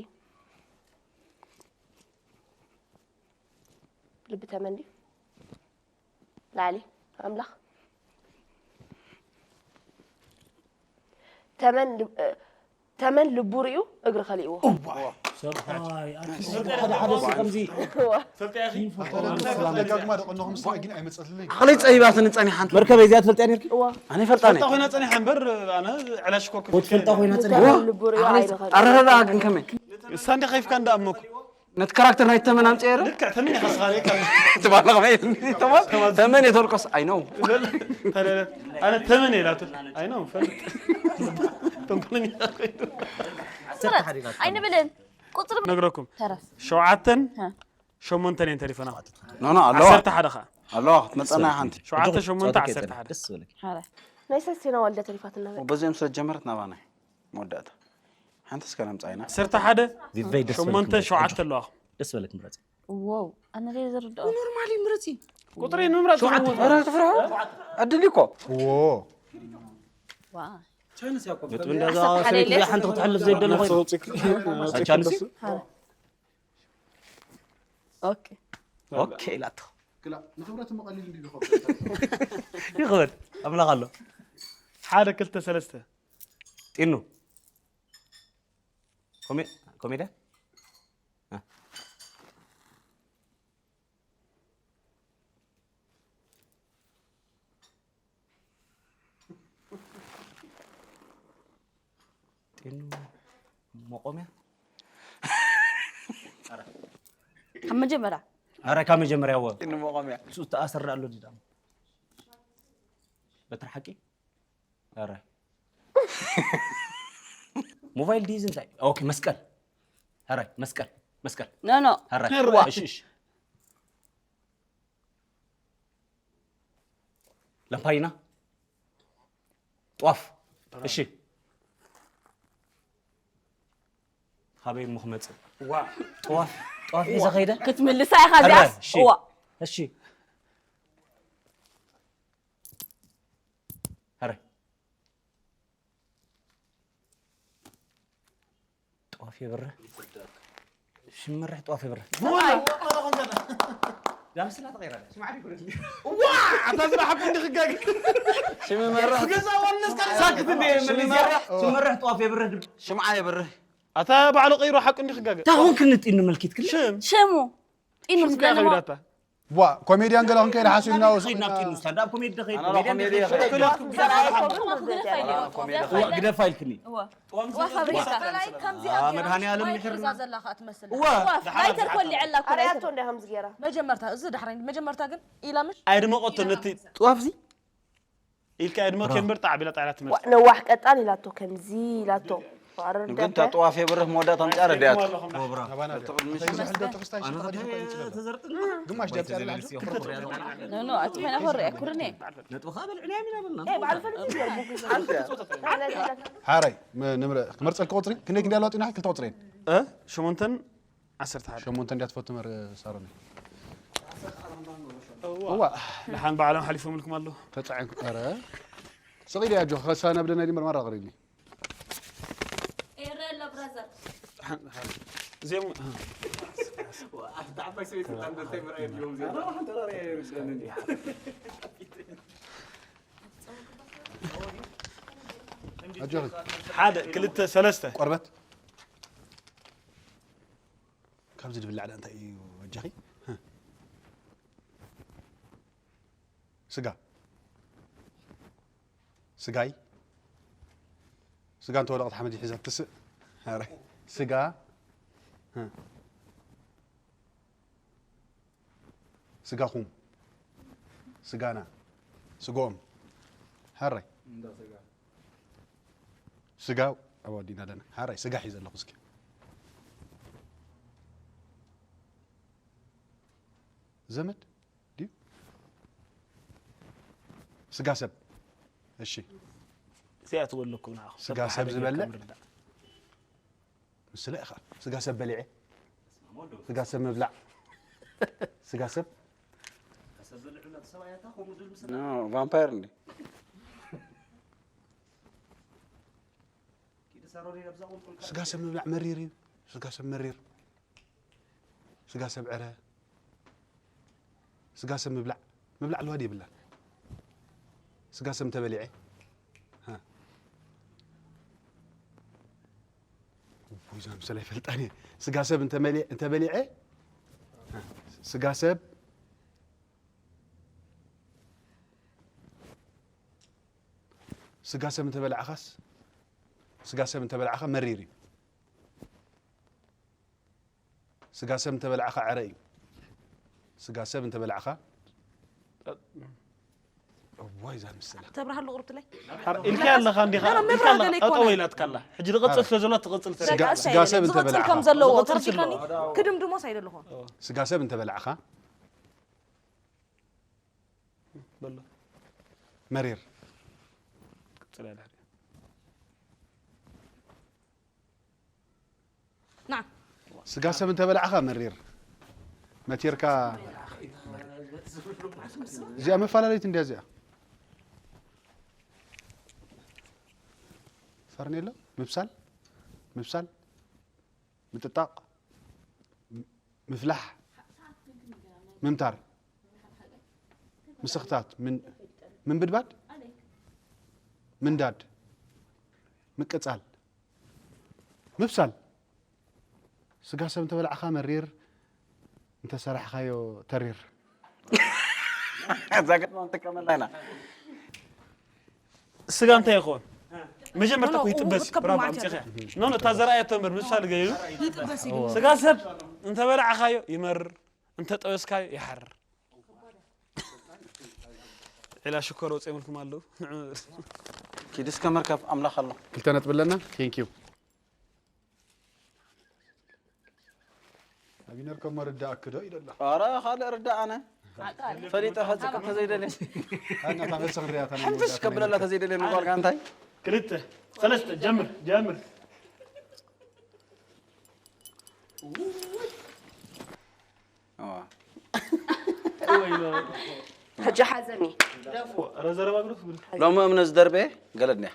ልቢ ተመን ድዩ? ላዕሊ ኣምላኽ ተመን ልብ- እ፣ ተመን ልቡ ሪኡ እግሪ ከሊእዎ። ሰብኣይ ኣቲ ሓደ ሓደ ሲ ከምዚ ፈልጥያ ኢኺ? ሰላም ደጋግማ ደቀንኹም ስለ ግን ኣይመጸትልኝ። ዓቕለይ ጸቢባትኒ ጸኒሓ። መርከበይ እዚኣ ትፈልጥያ ነርኪ? ኣነ ይፈልጣ ነይ። ፈልጣ ኮይና ጸኒሓ እምበር ኣነ ዕላሽ ኮክ ወትፈልጣ ኮይና ጸኒሓ። ተመን ልቡ ሪኡ ዓይኒ ከሊእዎ። ኣረረዳ ግን ከመይ? እሳ እንዲ ከይፍካ እንዳ ኣመኩ። ነቲ ካራክተር ናይ ተመን ኣምጽኤ ዶ? ልክዕ ተመን ኢኻ ስኻ ሪእካ። ትባላ ከመይ? ተመን፣ ተመን የተልቆስ፣ I know። ኣነ ተመን እየ ኢላቱ። I know፣ ፈልጥ። ተንኮለኛ። ስረት ኣይንብልን። ቁፅሪ ነግረኩም። ተረፍ። ሸውዓተን ሃ። ሸሞንተን እየን ተሪፈና። ኖ፣ ኖ፣ ኣለዋ። ዓሰርተ ሓደ ኸዓ። ኣለዋ፣ ክትመጸና ኢኻ ሓንቲ። ሸውዓተ ሸሞንተ ዓሰርተ ሓደ። ሃረ። ናይ ሰስቴና ዋልዳ ተሪፋትና። በዚኦም ስለ ጀመረት ናባና እዩ መወዳእታ። ሓንቲ እስከ ነምጻ ኢና። ዓሰርተ ሓደ ቪቨይ ደስ ሸሞንተ በለኩም። ሸውዓተ ኣለዋ። ደስ በለክ ምረጽ። ዋው ኣነ ደይ ዝርድኦ። ኖርማሊ ምረጺ። ቁጥሪ ንምምራጽ ሸውዓተ። ኧረ ትፍርሑ? ዕድል እኮ። ዎ። ዋ ነጥቢ እንዳዛ ሰበይቲ እዚኣ ሓንቲ ክትሕልፍ ዘይደለ ኮይኑ። ኣቻንሲ? ኦኬ። ኦኬ ኢላቶ። ግላ ንኽብረት እሞ ቀሊል እንዲሁ ይኸውን። ይኽበል ኣምላኽ ኣሎ። ሓደ ክልተ ሰለስተ። ጢኑ። ኮሜ- ኮሜድያ? እ። ጢኑ መቆምያ? ካብ መጀመርያ። ኣረ፣ ካብ መጀመርያ እወ። ጢኑ መቆምያ። እሱ ተኣሰር ኣሎ ድዳም። በትሪ ሓቂ? ኣረ። ሞባይል ዲዝ እንታይ? ኦኬ፣ መስቀል። ኣረ፣ መስቀል፣ መስቀል። ኖ፣ ኖ። ኣረ፣ እዋ። እሺ፣ እሺ። ላምፓይና? ጧፍ። እሺ። ካበይ እሞ ክመጽእ? ዋ። ጧፍ፣ ጧፍ ሒዘ ከይደ? ክትምልሳ ኢኻ ኣረ፣ እዚኣስ? እሺ። እዋ። እሺ። ኣረ። ጧፍ የብርህ። ሽም መርሕ ጧፍ የብርህ። ሰብኣይ። ዳምስላ ተቐይራ። ሽምዓ ዲኮር። ዋ! ኣታ ስራሕ ሓቂ እንዲ ክጋገ። ሽም መርሕ። ገዛ ዋንስ ካልእ ሳክት እንደ ሽም መርሕ፣ ሽም መርሕ ጧፍ የብርህ ድብል። ሽምዓ የብርህ። ኣታ ባዕሉ ቀይሮ ሓቂ እንዲ ክጋገ። ታኹን ክንጢን ንመልኪት ክል። ሽም። ሽሙ። ጢኑ ሽም ስለ ከኣ ለሞ። ከቢዳታ። ዋ፣ ኮሜድያን ገለ ክንከይድ ሓሲብና ወስ- ከይድና ብኪኑ ስታንዳፕ ኮሜዲ ዶ ከይድ? ኣና ኮሜድያን ኮሜዲ ዶ ከይድ? ከይድ? ሰብኣይ እኮ ግን ክግደፍ ኣይልዎ። ኮሜዲ ዋ፣ ግደፍ ኣይልዎ። ግደፍ ኣይልክኒ። ዋ፣ ዋ፣ ፋብሪካ። መድሃኔ ዓለም ምሕርና። ሒዛ ዘላ ከኣ ትመስል። ዋ፣ ዋ፣ ላይተር ኮሊዐላ እኮ ኣርያቶ ላይተር። እንዳ ከምዚ ገይራ። መጀመርታ፣ እዚ ዳሕራይ፣ መጀመርታ ግን ኢላ ምሽ? ኣይድመቐቶ ነቲ ጥዋፍዚ? ኢልካ እድመ ብራ። ከንበር ጣዕ ቢላ ጣዕላ ትመጽእ። ዋ-፣ ነዋሕ ቀጣን ኢላቶ፣ ከምዚ ኢላቶ። ዋረር ንግን ደበ። ተጥዋፍ የብርህ መወዳእታ ኣምጽኣ ረድያት። ኣባና ድያ? ጎብራ። ኣባና ድያ? ተጥቕሚ እንታይ ሽም ዝሕደር ተኽስታይ ሽም ኣባና ተኽስታይ ድያ? ሽም ግማሽ ድያ? ኖ፣ ኖ፣ ኣቲ ኮይና ኮረ፣ ኩርኔ። ነጥብኻ በልዕና ኢና በልና። ሓራይ፣ ም-፣ ንምረ-፣ ክመርጸልኪ ቁጽሪ፣ ክንደይ ክንደይ ኣለዋ ጢና ክልተ ቁጽሪ እየን። እ? ሸሞንተን ዓሰርተ ሓደ። ሸሞንተ እንድያ ትፈቱ መር-፣ ሳሮን። እዋ። ደሓን ባዕሎም ሓሊፎምልኩም ኣለዉ። ተጻዒንኩ፣ ኧረ። ስቕ ኢለ እያ ኣጆኺ፣ ከሳና ብደናይ ድምር ማራ ኣቕሪብኒ። ኤረ ኣሎ ብራዘር። ደሓን፣ ደሓን። እዚኦም፣ ዋ፣ ኣብታ ዓባይ ሰበይቲ እታ እንደንታይ ምርኣይ ድዮም እዚኦም? ኣጆኺ። ሓደ፣ ክልተ፣ ሰለስተ። ቆርበት። ካብዚ ድብላዕ ደኣ እንታይ እዩ ኣጆኺ? ስጋ። ስጋይ። ስጋ እንተ ወደቐት ሓመድ ይሕዛ ትስእ። ኧረ፣ ስጋ። ስጋኹም፣ ስጋና፣ ስግኦም። ሓራይ። እንዳ ስጋ። ስጋ ኣብ ኣዲና ኣለና። ሓራይ፣ ስጋ ሒዘ ኣለኹ እስኪ። ዘመድ ድዩ? ስጋ ሰብ። እሺ። እዚኣ ትበለኩም ንዓኹም። ስጋ ሰብ ሰብ ዝበልዕ? ከም ርዳእ። ምስለ ኢኻ። ስጋ ሰብ በሊዐ። ስጋ ሰብ ምብላዕ። ስጋ ሰብ። ኖ፣ ቫምፓየር እንዴ? ስጋ ሰብ ምብላዕ መሪር እዩ። ስጋ ሰብ መሪር። ስጋ ሰብ ዕረ። ስጋ ሰብ ምብላዕ። ምብላዕ ኣለዋ ድዩ የብላን? ስጋ ሰብ እንተበሊዐ? ሃ። እፎይ፣ እዛ ምስላ ኣይፈልጣን እየ። ስጋ ሰብ እንተመሊ-፣ እንተበሊዐ? ሃ። ስጋ ሰብ፣ ስጋ ሰብ እንተበላዕኻስ? ስጋ ሰብ እንተበላዕኻ መሪር እዩ። ስጋ ሰብ እንተበላዕኻ ዕረ እዩ። ስጋ ሰብ እንተበላዕኻ፣ እዋይ፣ እዛ ምስላ። ተብርሃሉ ቁርብትለይ። ሓር-፣ ኢልካ ኣለኻ እንዲኻ፣ ኖ፣ ኖ፣ ኢልካ ኣለኻ፣ መብርሃ ገለ ጠጠው ኣይኮነን። ኢላ ትካላ። ሕጂ ዝቕጽል ስለ ዘሎ ትቕጽል ተረዲኣ። ስጋ፣ ስጋ ሰብ ዝቕጽል እንተበላዕኻ። ከም ዘለዎ ተረዲእካኒ፣ ክድምድሞስ ኣይደለኹን። ስጋ ሰብ እንተበላዕኻ። በሎ። መሪር። ቅጽል ያለ። ና። ስጋ ሰብ እንተበላዕኻ መሪር። መቲርካ። እዚኣ መፈላለይት እንድያ እዚኣ። ፈርኔሎ፣ ምብሳል፣ ምብሳል፣ ምጥጣቕ፣ ም-፣ ምፍላሕ፣ ምምታር፣ ምስኽታት፣ ምን-፣ ምንብድባድ፣ ምንዳድ፣ ምቅጻል፣ ምብሳል። ስጋ ሰብ እንተበላዕኻ መሪር፣ እንተሰራሕኻዮ ተሪር። እዛ ገጥማ ንጥቀመላ ኢና። ስጋ እንታይ ይኸውን? መጀመርታ እኮ ይጥበስ። ብራቮ፣ ኣምፂኻ። ኖ ኖ፣ እታ ዘርኣየቶ እምበር ምሳል ገይሩ። ስጋ ሰብ እንተበላዕኻዮ ይመርር፣ እንተጠበስካዮ ይሓርር። ዒላ ሽኮር ወፂኦምልኩም ኣለዉ። ኪድ እስከ መርከብ ኣምላኽ ኣሎ። ክልተ ነጥቢ ኣለና። Thank you። ኣብ ይነርከሞ ርዳእ ክዶ ይደላ። ኧረ ካልእ ርዳእ ኣነ ፈሊጠ ከጽቅ ተዘይደልየ ኣና ታፈሰ ክንሪያ ታና ሓንትሽ ከብለላ ተዘይደልየ ንጓልካ እንታይ ክልተ ሰለስተ ጀምር ጀምር። ሕጂ ሓዘኒ። ኧረ ዘረባ ግዶ ትብል። ሎሚ እምነ ዝደርበየ ገለድንያ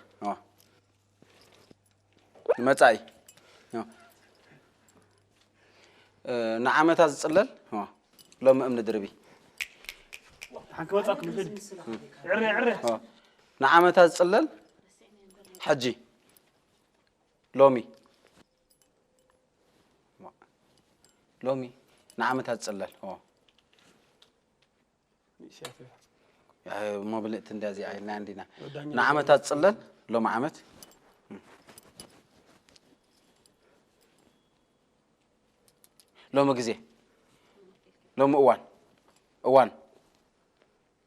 መጻኢ ንዓመታ ዝጽለል ሎሚ እምኒ ድርቢ ሓንክ መጻኩም ሕጂ ዕረ ዕረ ንዓመታ ዝጽለል ሕጂ ሎሚ ሎሚ ንዓመታ ዝጽለል እሞ ብልእቲ እንዳ እዚኣ ኢልና እንዲና ንዓመታት ዝፅለል ሎም ዓመት ሎም ግዜ ሎም እዋን እዋን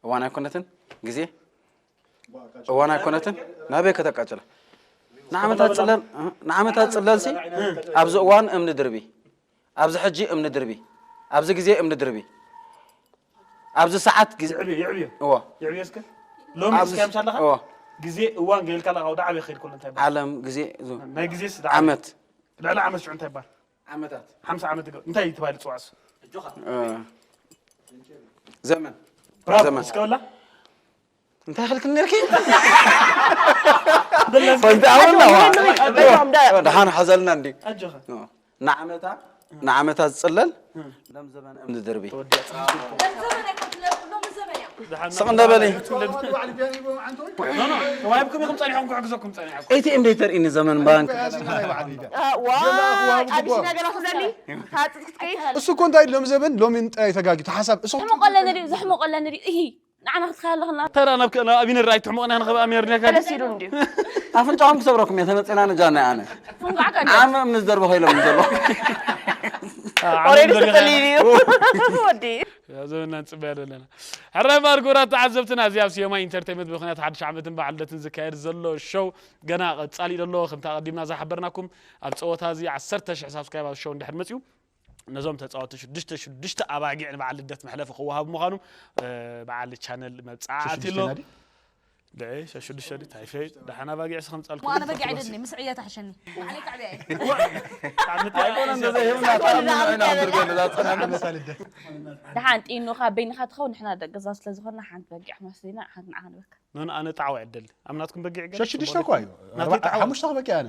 እዋን ኣይኮነትን ግዜ እዋን ኣይኮነትን ናበይ ከተቃጭላ ንዓመታት ፅለል ንዓመታት ፅለልሲ ኣብዚ እዋን እምኒ ድርቢ ኣብዚ ሕጂ እምኒ ድርቢ ኣብዚ ግዜ እምኒ ድርቢ ኣብዚ ሰዓት ግዜ ይዕብዮ ይዕብዮ እዎ ይዕብዮ እስከ ሎሚ ኣብዚ እስከ ምሻለኻ እዎ ግዜ እዋን ገይልካ ለኻ ወደ ዓበይ ክኸይድ ከሎ እንታይ ይባሃል? ዓለም ግዜ ዙ- ናይ ግዜስ ዓመት ልዕሊ ዓመት ሽዑ እንታይ ይባሃል? ዓመታት ሓምሳ ዓመት ገ እንታይ እዩ ተባሂሉ ዝፅዋዕ እሱ? እ፣ ዘመን ብራቮ ዘመን። እስከ በላ እንታይ ክልክል ነርኪ ፈንቲ ኣበላ ደሓን ሓዘልና እንዲ ኣጆኻ ንዓመታ ንዓመታ ዝፅለል ሎም ዘበን እምኒ ድርቢ ስቕ እንደበሊ ተዋሂብኩም ኢኹም ፀኒሖም ክሕግዘኩም ፀኒሖም ኤቲኤም ደይተርእኒ ዘመን ባንክ ዋይ ኣዲስ ነገር ኣኽዘኒ ታፅት ክትከይድ እሱ እኮ እንታይ ሎም ዘበን ሎሚ እንታይ ተጋጊ ተሓሳብ እሱ ዘሕመቆለኒ ድዩ ዘሕመቆለኒ ድዩ እሂ ንዓና ክትኸያ ኣለኽና ተራ ናብ ከ- ናብ ኣቢነ ራይ ትሕሙቕና ንኸብ ኣሚርኒካ ደስ ኢሉ እንድዩ ኣፍንጫኹም ክሰብረኩም እየ ተመፅና ንጃና ኣነ እንኳዕ ከ ዓመ እምኒ ዝደርበ ኮይሎም ዘሎ ኦሬዲ ተጠሊሉ እዩ ወዲ ዘበና ንፅበያ ዘለና ሕራይ ባር ጉራት ተዓዘብትና እዚ ኣብ ሲዮማ ኢንተርቴንመንት ብምክንያት ሓድሽ ዓመትን በዓል ልደትን ዝካየድ ዘሎ ሾው ገና ቀፃሊ ዘሎ ከምቲ ኣቐዲምና ዝሓበርናኩም ኣብ ፀወታ እዚ ዓሰርተ ሽሕ ሳብስክራይብ ኣብ ሾው እንድሕር መፅዩ ነዞም ተፃወቲ ሽዱሽተ ሽዱሽተ ኣባጊዕ ንበዓል ልደት መሕለፊ ክወሃቡ ምዃኑ እ፣ በዓል ቻነል መብፃዕቲ ኣሎ ሽዱሽተ ናዲ? ድዒ ሸሽዱሽተ ድዩ ታይፈይ ደሓን ኣባጊዕ ስኸምፃልኩ ኣነ በጊዕ ኣይደልኒ ምስ ዕየ ታሕሸኒ ባዕለይ ከዕብያ እየ ኣይኮነን እንተዘይህብና ጠዓም ኢና ንርገ ነዛ ፀናሕነት ደሓን ጢኑኻ በይንኻ ትኸውን ንሕና ደቂ ገዛ ስለ ዝኾንና ሓንቲ በጊዕ ክንወስድ ኢና ሓንቲ ንዓኻ ንበካ ኖን ኣነ ጣዕዋ ይደሊ ኣብ ናትኩም በጊዕ ገለ ሸሽዱሽተ እኮ እዩ ናተይ ጣዕዋ ሓሙሽተ ክበቂ ኣነ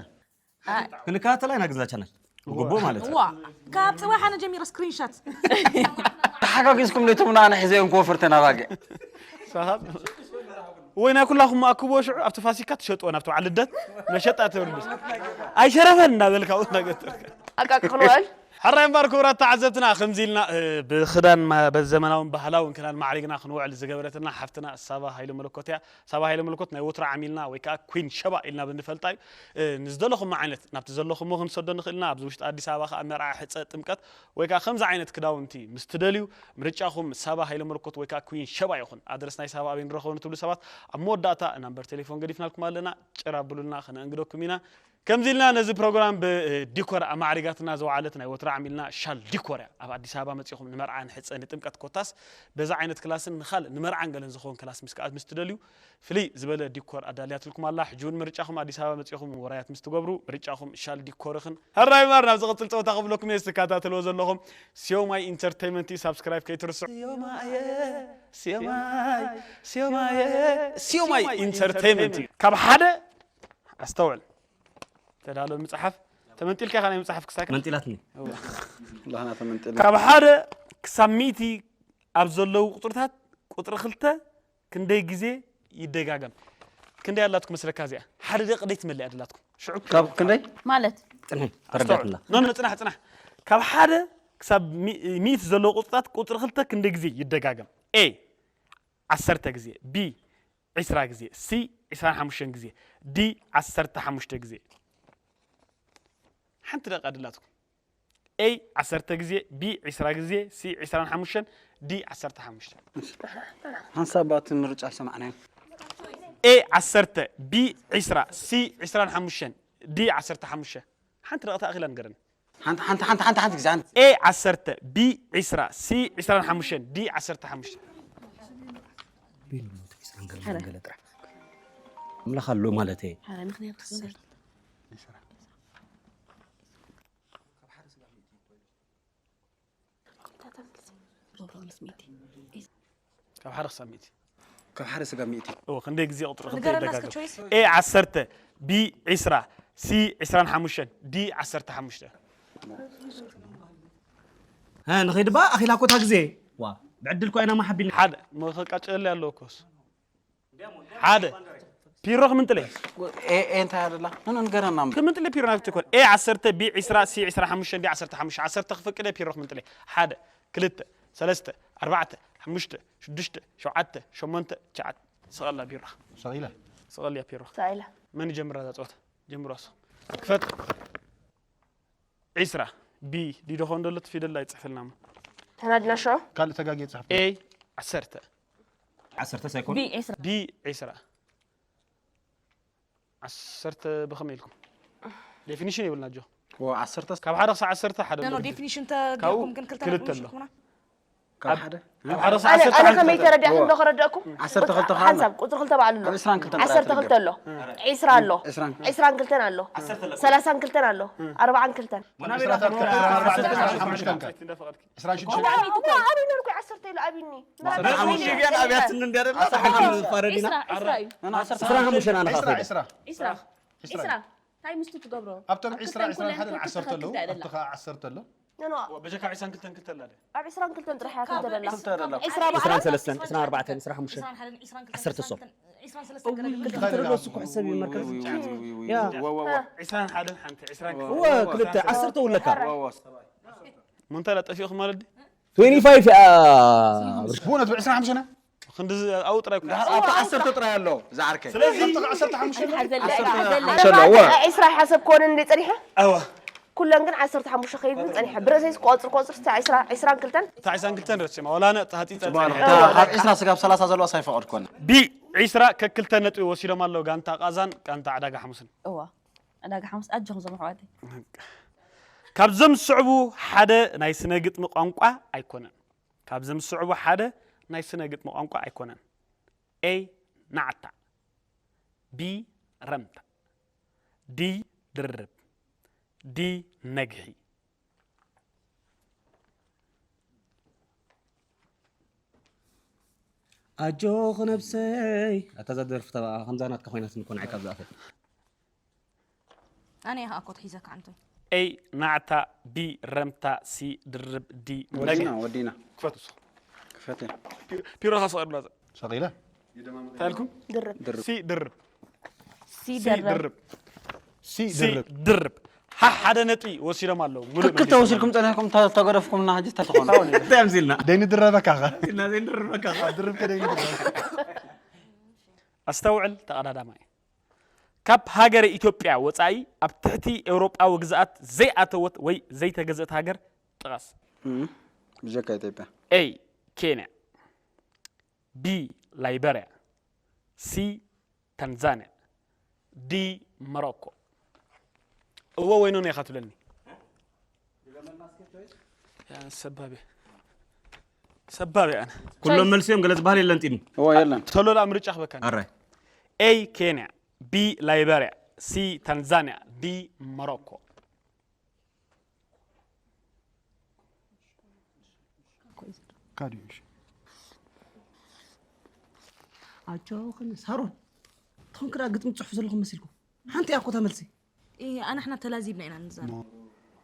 ክንከታተል ኢና ግዛ ቻነል ብግቡእ ማለት እዩ ዋ ካብ ፅባሕ ኣነ ጀሚረ ስክሪንሻት ተሓጋጊዝኩም ነይትሙና ኣነ ሒዘዮም ክወፍር ተናባጊዕ ሰሓብ ወይ ናይ ኩላኹም ኣክብዎ ሽዑ ኣብቲ ፋሲካ ትሸጥዎ ናብቲ በዓል ልደት መሸጣ ተብርብስ ኣይሸረፈን እናበልካ ኣብኡ እናገጠርካ ኣቃቂ ክንውዕል ሕራይ እምበር ክቡራት ተዓዘብትና ከምዚ ኢልና እ፣ ብክዳን ማ- በዘመናውን ባህላውን ክዳን ማዕሪግና ክንውዕል ዝገበረትና ሓፍትና ሳባ ሃይለ መለኮት እያ ሳባ ሃይለ መለኮት ናይ ወትሮ ዓሚልና ወይ ከዓ ኩን ሸባ ኢልና ብንፈልጣ እዩ እ፣ ንዝደለኹም ዓይነት ናብቲ ዘለኹሞ ክንሰዶ ንኽእልና ኣብዚ ውሽጢ ኣዲስ ኣበባ ከዓ መርዓ ሕፀ ጥምቀት ወይ ከዓ ከምዚ ዓይነት ክዳውንቲ ምስ ትደልዩ ምርጫኹም ሳባ ሃይለ መለኮት ወይ ከዓ ኩን ሸባ ይኹን ኣድረስ ናይ ሳባ ኣበይ ንረኸቦ ንትብሉ ሰባት ኣብ መወዳእታ ናምበር ቴሌፎን ገዲፍናልኩም ኣለና ጭር ኣብሉልና ከነእንግደኩም ኢና ከምዚ ኢልና ነዚ ፕሮግራም ብዲኮር ኣማዕሪጋትና ዝወዓለት ናይ ወትሮ ዓሚልና ሻል ዲኮር እያ ኣብ ኣዲስ ኣበባ መፂኹም ንመርዓ ንሕፀ ንጥምቀት ኮታስ በዛ ዓይነት ክላስን ንካልእ ንመርዓን ገለን ዝኸውን ክላስ ምስ ከኣት ምስ ትደልዩ ፍልይ ዝበለ ዲኮር ኣዳልያትልኩም ኣላ ሕጂ እውን ምርጫኹም ኣዲስ ኣበባ መፂኹም ወራያት ምስ ትገብሩ ምርጫኹም ሻል ዲኮር ይኽን ሕራይ ማር ናብ ዝቕፅል ፀወታ ክብለኩም እየ ዝተከታተልዎ ዘለኹም ሲዮማይ ኢንተርቴይመንት እዩ ሳብስክራይብ ከይትርስዑ ሲዮማይ ኢንተርቴይመንት እዩ ካብ ሓደ ኣስተውዕል ተዳሎ ምፅሓፍ ተመንጢልካ ኢኻ ናይ ምፅሓፍ ክሳካ መንጢላትኒ ላህና ተመንጥል ካብ ሓደ ክሳብ ሚእቲ ኣብ ዘለዉ ቁፅርታት ቁፅሪ ክልተ ክንደይ ግዜ ይደጋገም ክንደይ ኣላትኩም መስለካ እዚኣ ሓደ ደቂ ደይ ትመልእ ኣደላትኩም ሽዑ ካብ ክንደይ ማለት ፅንሒ ተረዳትና ኖ ኖ ፅናሕ ፅናሕ ካብ ሓደ ክሳብ ሚእቲ ዘለዉ ቁፅርታት ቁፅሪ ክልተ ክንደይ ግዜ ይደጋገም? ኤ ዓሰርተ ግዜ፣ ቢ ዕስራ ግዜ፣ ሲ ዕስራን ሓሙሽተን ግዜ፣ ዲ ዓሰርተ ሓሙሽተ ግዜ። ሓንቲ ደቂቃ ድላትኩም። ኤ ዓሰርተ ግዜ፣ ቢ ዕስራ ግዜ፣ ሲ ዕስራን ሓሙሽተን፣ ዲ ዓሰርተ ሓሙሽተ። ሓንሳብ ኣብቲ ምርጫ ኣይሰማዕናዮን። ኤ ዓሰርተ፣ ቢ ዕስራ፣ ሲ ዕስራን ሓሙሽተን፣ ዲ ዓሰርተ ሓሙሽተ። ሓንቲ ደቂቃ ተኣኺላ ንገረኒ። ሓንቲ ሓንቲ ሓንቲ ሓንቲ ሓንቲ ግዜ ሓንቲ። ኤ ዓሰርተ፣ ቢ ዕስራ፣ ሲ ዕስራን ሓሙሽተን፣ ዲ ዓሰርተ ሓሙሽተ። ኣምላኽ ኣሎ ማለት እየ። ካብ ሓደ ክሳብ ሚእቲ። ካብ ሓደ ስጋብ ሚእቲ። እወ፣ ክንደይ ግዜ ቁፅሪ ክልተ ንገረና እስኪ ይደጋገም? ቾይስ። ኤ ዓሰርተ፣ ቢ ዕስራ፣ ሲ ዕስራን ሓሙሽተን፣ ዲ ዓሰርተ ሓሙሽተ። ሀ፣ ንኸይድ ባ ኣኺላ ኮታ ግዜ። ዋ፣ ብዕድል እኮ ኢና ማሓቢልና። ሓደ፣ መኸቃጨለ ኣለዎ እኮስ። ሓደ፣ ፒሮ ክምንጥለ። ኤ፣ ኤ እንታይ ኣለላ? ምን ንገረና እሞ። ክምንጥለ ፒሮ ናብቲ ኮን። ኤ ዓሰርተ፣ ቢ ዕስራ፣ ሲ ዕስራን ሓሙሽተን፣ ዲ ዓሰርተ ሓሙሽተ። ዓሰርተ ክፈቅደ ፒሮ ክምንጥለ። ሓደ፣ ክልተ፣ ሰለስተ፣ ኣርባዕተ፣ ሓሙሽተ፣ ሽዱሽተ፣ ሸውዓተ፣ ሸሞንተ፣ ትሽዓተ። ስቐላ ቢራ። ሰቒላ። ስቐል እያ ፒሮ። ሰቒላ። መን ይጀምራ እዛ ፀወታ? ጀምሮ እሱ። ክፈት። ዕስራ። ቢ፣ ዲ ዶ ኾን ደሎ እቲ ፊደል ኣይፅሕፍልና እሞ። ተናድና ሽዑ? ካልእ ተጋግየ ፅሕፍ። ኤ፣ ዓሰርተ። ዓሰርተ ሳይኮን? ቢ ዕስራ። ቢ ዕስራ። ዓሰርተ ብኸመይ ኢልኩም? ዴፊኒሽን የብልና ጆ። ወ፣ ዓሰርተ ካብ ሓደ ክሳብ ዓሰርተ ሓደ ኖ፣ ኣሎ። ዴፊኒሽን ካብኡ ተገርኩም ግን ክልተ ክልተ ነጥቢ ኣሎ። ምሽኩምና? ካብ ሓደ? ካብ ሓደ ክሳብ ኣነ፣ ዓሰርተ ኣነ ሓንቲ ከመይ ክልተ። ተረዲእኩም እወ። ዶ ከረድእኩም? ዓሰርተ ክልተ ከኣ ኣሎ። ሓንሳብ ቁጽሪ ክልተ በዓል ኣሎ። ኣብ ዕስራን ክልተን ዓሰርተ ጥራሕ ክልተ ኣሎ። ዕስራ ኣሎ። ዕስራን ክልተን። ዕስራን ክልተን ኣሎ። ሰላሳን ክልተን ኣሎ። ኣርባዓን ክልተን። ዕስራን ሽዱሽተን። ኣቢኒ እኮ ዓሰርተ ኢሉ ኣቢኒ። በዚ ሊብያን ኣብያትን እንዲያ ደላ። ዓሰርተ ሓሙሽተ። ፋረዲና። ዕስራ፣ ዕስራ እዩ። ኣና ዓሰርተ ሓሙሽተ። ዕስራ ሓሙሽተ ኣና ዕስራ፣ ካፈ። ዕስራ። ዕስራ። ዕስራ። ዕስራ። እንታይ ምስቱ ትገብሮ? ኣብቶም ኣብ ዕስራ፣ ክልተን ዕስራን ኩለን ሓደን ክልተ ዓሰርተ ኣለዉ። ክልተ ኣይደላ። ኣብቲ ኸዓ ዓሰርተ ኣሎ። ኖ፣ ኖ። በጀካ ዕስራን ክልተን ክልተ ኣላ። ኣብ ዕስራን ክልተን ጥራሕ እያ ክልተ ደላ። ክልተ ደላ። ዕስራ በዓል ዕስራን ሰለስተን፣ ዕስራን ኣርባዕተን፣ ዕስራን ሓሙሽተን። ዕስራን ሓደን፣ ዕስራን ክልተን፣ ዓሰርተ ዕስራን ሰው። ሰለስተን፣ ዕስራን ሰለስተን ክልተ ገለ ክልተ ገለ ክልተ ክልተ። ክልተ። ዊ፣ ዊ፣ ዊ፣ ዊ፣ ያ። ዊ፣ ዊ፣ ዊ። ዕስራን ሓደን ሓንቲ፣ ዕስራን ክልተ። እወ፣ ክልተ፣ ዓሰርተ ውለካ። ዊ፣ ዊ። ሞንታላ ጠፊእኹም ማለት ድዩ? ትዌንቲ ፋይቭ፣ አ፣ ብእውነቱ ዕስራን ሓሙሽተን? ክንዲ ዝ-፣ ኣብኡ ጥራይ እኮ። እንድሕር ኣብቲ ዓሰርተ ጥራይ ኣሎ፣ ዝዓርከይ። ስለዚ ኣብቲ ዓሰርተ ሓሙሽተ ኣሎ? ሓዘል ዓሰርተ ሓሙሽተ ኣሎ፣ እወ። ዕስራ ይሓሰብ ኮነ እንደ ጸኒሐ? እወ። ኩለን ግን ዓሰርተ ሓሙሽተ ከይድን ጸኒሐ። ብርእሰይስ ቆጽር፣ ቆጽር፣ እስታ ዕስራ፣ ዕስራን ክልተን? እታ ዕስራን ክልተን ረሲማ፣ ወላ ኣነ እታ ሃጺ ጸ-፣ እወ፣ ጸኒሐ። እታ ካብ ዕስራ ስጋብ ሰላሳ ዘለዋ ሳይፈቐድኮን። ቢ ዕስራ ከክልተ ነጥቢ ወሲዶም ኣለዉ፣ ጋንታ ቃዛን ጋንታ ዕዳጋ ሓሙስን። እወ። ዕዳጋ ሓሙስ ኣጆኹም ዞም ኣሕዋተይ። ካብዞም ዝስዕቡ ሓደ ናይ ስነ ግጥሚ ቋንቋ ኣይኮነን። ካብዞም ዝስዕቡ ሓደ ናይ ስነ ግጥሚ ቋንቋ ኣይኮነን። ኤ ናዕታ፣ ቢ ረምታ፣ ዲ ድርብ፣ ዲ ነግሒ። ኣጆኺ ነብሰይ። ኣታ እዛ ደርፊ ተባኣ ከምዛ ናትካ ኮይናትኒ እኮ ንዓይ ካብ ዝኣኽል። ኣነ እየ ከኣ ኮት ሒዘካ ዓንቶይ። ኤ ናዕታ፣ ቢ ረምታ፣ ሲ ድርብ፣ ዲ ወዲና፣ ነግሒ። ወዲና። ክፈት እሱ። ክፈት እየ። ፒ-፣ ፒሮኻ ስቐል ብላዘ። ሰቒለ። እንታይ ኢልኩም? ድርብ። ድርብ። ሲ ድርብ። ሲ ሲ ድርብ። ድርብ። ሲ ሲ ድርብ። ድርብ። ሓ-፣ ሓደ ነጥቢ ወሲዶም ኣለዉ። ሙሉእ ክልተ መሊሶም ወሲድኩም ኣለዉ። ጸኒሕኩም ተ-፣ ተገደፍኩምና ሕጂ እንታይ ትኾኑ? እንታይ ኣምሲልና? ደይንድረበካ ኸ? ኣምሲልና ዘይንድረበካ ኸ? ድርብ ከደይንድረበካ። ኣስተውዕል ተቐዳዳማይ። ካብ ሃገረ ኢትዮጵያ ወጻኢ ኣብ ትሕቲ ኤውሮጳዊ ግዝኣት ዘይኣተወት ወይ ዘይተገዝአት ሃገር ጥቐስ። እም፣ ብጀካ ኢትዮጵያ። ኤ ኬንያ፣ ቢ ላይበርያ፣ ሲ ታንዛንያ፣ ዲ ሞሮኮ። እወ ወይ ኖኖ ኢኻ ትብለኒ? ያ ሰባብ እየ። ሰባብ እየ ኣነ። ኩሎም መልሲ እዮም፣ ገለ ዝበሃል የለን ጢኑ። እወ የለን። ተሎ ደኣ ምርጫ ክበካ። ኣራይ። ኤ ኬንያ፣ ቢ ላይበርያ፣ ሲ ታንዛንያ፣ ዲ ሞሮኮ። ካድዩ፣ እሺ። ኣጆኽን ሳሮን፣ ትኹን ክዳ ግጥሚ ትጽሕፉ ዘለኹም መሲልኩም። ሓንቲ እያ እኮ እታ መልሲ። እ፣ ኣንሕና ተላዚብና ኢና ንዛረብ።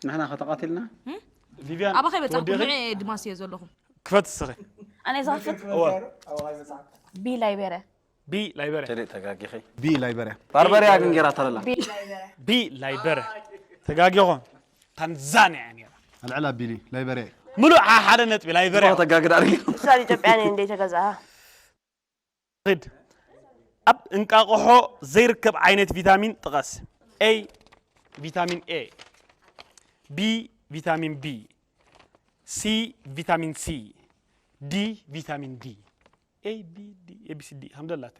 ንሕና ከተቓቲልና? እም? ቪቪያን፣ ኣባኸይ በጻሕኩም፣ ትወዲኺ? ንዐ ድማ ስየ ዘለኹም። ክፈት እስኺ። ኣነ እዛ ክፈት? እወ። ቢ ላይቤርያ። ቢ ላይበርያ። ተደ-፣ ተጋጊኺ። ቢ ላይበርያ። ባርበርያ ግን ጌራ ተለላ። ቢ ላይበርያ። ቢ ላይበርያ። ተጋጊኹም። ታንዛንያ እያ ነይራ። ኣልዕል ኣቢሊ ላይበርያ እዩ። ምሉእ ሓደ ነጥቢ ላይበርያ። ተጋግድ ኣድርጊ ምሳሌ ኢትዮጵያ እንደ ተገዛ ድ ኣብ እንቃቆሖ ዘይርከብ ዓይነት ቪታሚን ጥቀስ። A ቪታሚን A፣ B ቪታሚን B፣ C ቪታሚን C፣ D ቪታሚን D። A B D A B C D ከም ደላታ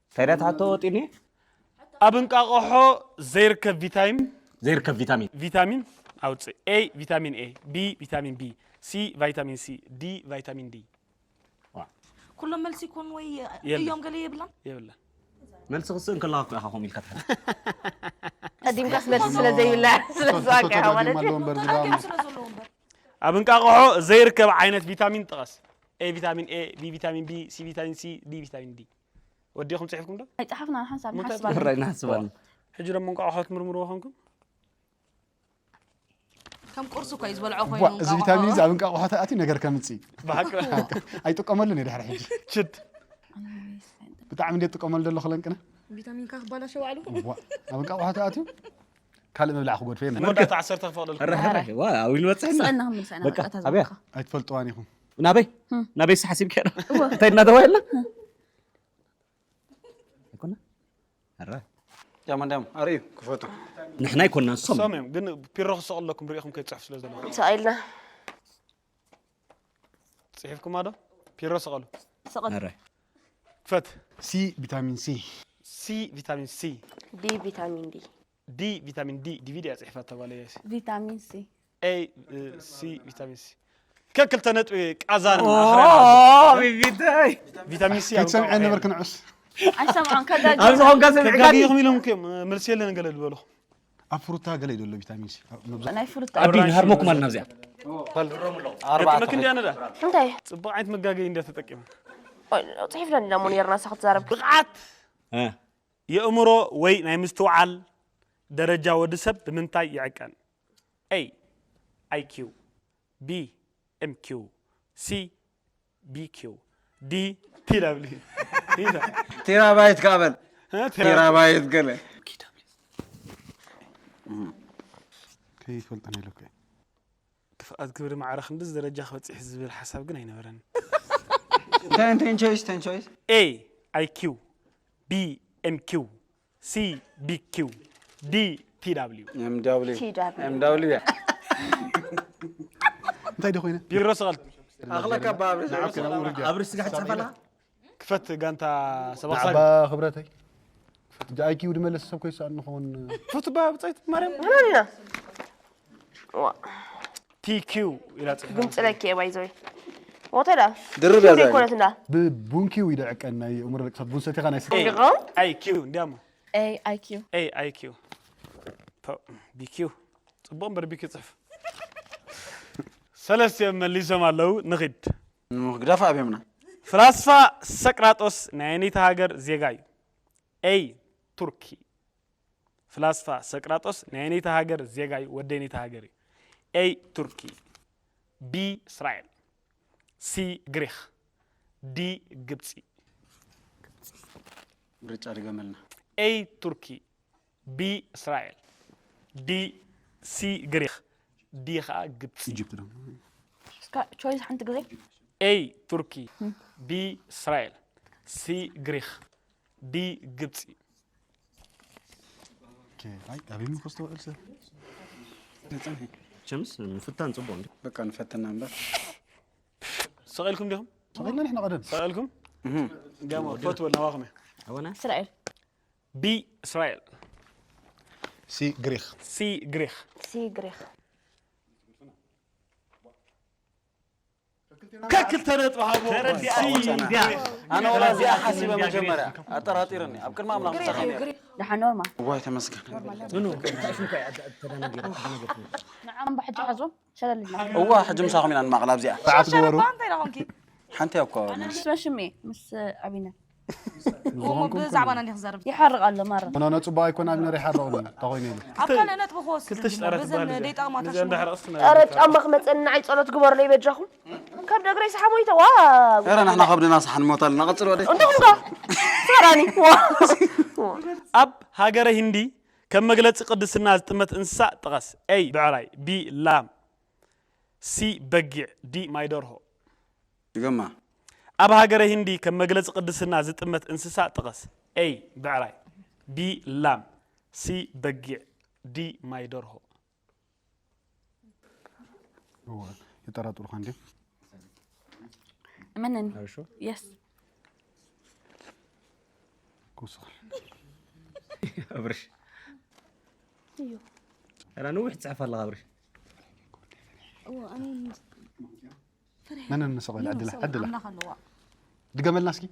እንታይ ዳት ሓቶ ወጢኒ ኣብ እንቃቆሖ ዘይርከብ ቪታሚን ዘይርከብ ቪታሚን ቪታሚን ኣውፅእ። A ቪታሚን A፣ B ቪታሚን B፣ C ቫይታሚን C፣ D ቫይታሚን D። ኩሎም መልሲ ይኮኑ ወይ የለን። እዮም ገለ የብላን የብላን። መልሲ ክስእ እንከለካ እኮ ኢኻ ከምኡ ኢልካ ትሓት ቀዲምካስ መልሲ ስለ ዘይብላ ስለ ዝዋቅዐ ማለት እዩ። እምበር ዝብላ ተኣኪቦም ስለ ዘለዉ እምበር ኣብ እንቃቆሖ ዘይርከብ ዓይነት ቪታሚን ጥቀስ። A ቪታሚን A፣ B ቪታሚን B፣ C ቪታሚን C፣ D ቪታሚን D። ወዲኹም ፅሒፍኩም ዶ? ኣይፀሓፍና ንሓንሳብ ሙተ- ንሓስባለን ራይ ናስባል ሕጂ ደሞ እንቃቆሖ ትምርምርዎ ኮንኩም? ከም ቁርሲ እኮ እዩ ዝበልዖ ዋ ኮይኑ እዚ ቪታሚን እዚ ኣብ እንቃቆሖ ተኣትዩ ነገር ከምፅእ ብሓቂ ኣይጥቀመሉን እየ ድሕሪ ሕጂ ችድ ብጣዕሚ እንደ ጥቀመሉ ዘሎ ክለንቅነ ቪታሚን ካ ክባላሸ ባዕሉ ዋ ኣብ እንቃቆሖ ተኣትዩ ካልእ ምብላዕ ክጎድፈ የለን መወዳእታ ዓሰርተ ክፈቕደልኩም ርሕርሕ ዋ ኣው ኢሉ በፅሕና ስእና ክንምልሳ ኢና በቃ ቀጥታ ኣበያ ዝበልካ ኣይትፈልጥዋን ኢኹም ናበይ ናበይ ሰሓሲብካ እንታይ እናተባሂልና ኣይኮነ ኧረ ያም እንዲያም ኣርእዩ ክፈቱ ንሕና ኣይኮና ንሶም ሶም እዮም ግን ፒሮ ክሰቕለኩም ሪኢኹም ከይፅሕፍ ስለ ዘለኹ ሰቒልና ፅሒፍኩማ ዶ? ፒሮ ሰቐሉ ኧረ ክፈት ሲ ቪታሚን ሲ C ቪታሚን C፣ D ቪታሚን D D ቪታሚን D። DVD እያ ፅሒፋ ተባለ ያሲ ቪታሚን ሲ A C ቪታሚን C። ከክልተ ነጥቢ ቃዛን ቢቢተይ ቪታሚን C ክትሰምዐ ነበርክ ንዑስ ኣይሰምዖን ከጋጅ ኣብዚ ኾንካ ሰሚዕካ ተጋጊኹም ኢሎም እዮም መልሲ የለን ገለ ዝበልኹም ኣብ ፍሩታ ገለ ይደሎ ቪታሚን ሲ መብዛሕትኡ ናይ ፍሩታ ኣቢ ንሃርመኩም ኣልና ኣብዚኣ ኣርባዕተ ገጥመክ እንዲያ ነዳ እንታይ ፅቡቅ ዓይነት መጋገይ እንዲያ ተጠቂመ ጽሒፍና እንዲና ሞ ነርና ሳ ክትዛረብ ብቕዓት እ፣ የእምሮ ወይ ናይ ምስትውዓል ደረጃ ወዲ ሰብ ብምንታይ ይዕቀን? A I Q፣ B M Q፣ C B Q፣ D T W። ቴራባይት ካበል ቴራባይት ገለ ከይፈልጠን ኢለኩ ክፍኣት ግብሪ ማዕረ ክንድዚ ደረጃ ክበፅሕ ዝብል ሓሳብ ግን ኣይነበረን። ተንተን ቾይስ ተን ቾይስ A I Q፣ B M Q፣ C B Q፣ D T W። M W T W M W እንታይ ዶ ኮይነ ቢሮ ሰቐል ኣኽለካ ባብሪ ኣብ ርስጋ ትፅሕፈላ ክፈት ጋንታ ሰባ ዓባ ክብረተይ እቲ ኣይኪው ድመለስ ሰብ ኮይሱ ኣንኸውን ክፈት ባ ብፀይት ማርያም ምንና ቲኪው ኢላ ፅሒፋ ግምፅለኪ እየ ባይዘወይ ሞተዳ ድርብ ያዛ ይኮነት እንዳ ብቡንኪው ይደዕቀን ናይ እምሮ ደቂ ሰባት ቡን ሰቲኻ ናይ ስተ እንዲኹም ኣይኪው እንዲያሞ A I Q A I Q ቢኪው ፅቡቅ እምበር ቢኪው ፅሑፍ ሰለስቲኦም መሊሶም ኣለዉ ንኺድ ንምግዳፍ ኣብዮምና ፍላስፋ ሰቅራጦስ ናይ ኣየነይቲ ሃገር ዜጋ እዩ A ቱርኪ ፍላስፋ ሰቅራጦስ ናይ ኣየነይቲ ሃገር ዜጋ እዩ ወዲ ኣየነይቲ ሃገር እዩ A ቱርኪ B እስራኤል C ግሪክ D ግብፂ ምርጫ ድገመልና A ቱርኪ B እስራኤል D C ግሪክ D ከዓ ግብፂ ኢጅፕት ዶ እስካ ቾይስ ሓንቲ ግዜ A ቱርኪ B እስራኤል C ግሪክ D ግብፂ ኦኬ፣ ኣይ ኣበይ ምኮ ዝተውዕል ሰብ ቸምስ ምፍታን ፅቡቅ እንዲ በቃ ንፈትና እምበር ሰቂልኩም ዲኹም ሰቂልና ንሕና ቀደም ሰቂልኩም ጋሞ ፈትወል ናባኹም እየ ኣወና እስራኤል B እስራኤል ሲ ግሪክ C ግሪክ C ግሪክ ከክልተ ነጥቢ ሃቦ ኣነ ወላ እዚኣ ሓሲበ መጀመርያ ኣጠራጢርኒ ኣብ ቅድሚ ኣምላኽ ምሳኻ ነይረ ደሓን ኖርማል ዋይ ተመስገን ንዓም ብሕጂ ሓዞም ሸለልና እዋ ሕጂ ምሳኹም ኢና ንማቕላ ኣብዚኣ ሰዓት ግበሩ እንታይ ዳኾንኪ ሓንቲ እኮ ምስ መሽም እየ ምስ ኣቢነ እሞ ብዛዕባና እንዲክ ዘርብ ይሓርቕ ኣሎ ማራ ኖ ኖ ፅቡቅ ኣይኮን ኣብ ነር ይሓረቕኒ ተኮይነ ኢሉ ኣብ ካልእ ነጥቢ ክወስድ ክልተ ሽጣራ ብዘን ትበሃል ደይጣቕማታ እዚኣ እንዳሕረቕስ ረ ጫማ ክመፀኒ ንዓይ ፀሎት ግበሩለይ በጃኹም ካብ ደግረይ ሰሓቦይተ ዋው ረ ንሕና ከብድና ሰሓን ሞታልና ቀፅል ወደ እንተኹም ዶ ሰራኒ ዋው ኣብ ሃገረ ሂንዲ ከም መግለጺ ቅድስና ዝጥመት እንስሳ ጥቐስ። A ብዕራይ፣ B ላም፣ C በጊዕ፣ D ማይ ደርሆ። ድገማ። ኣብ ሃገረ ሂንዲ ከም መግለጺ ቅድስና ዝጥመት እንስሳ ጥቐስ። A ብዕራይ፣ B ላም፣ C በጊዕ፣ D ማይ ደርሆ። እወ፣ ይጠራጥሩኻ እንዲዮም። እመነኒ። Are you sure? የስ ክውስኽ። ኣብርሽ። ኣላ ነዊሕ ትፅሕፍ ኣለኻ ኣብርሽ። መነን ንስቕ በል፣ ዕድላ፣ ዕድላ። ኣምላኽ ኣለዋ። ድገመልና እስኪ።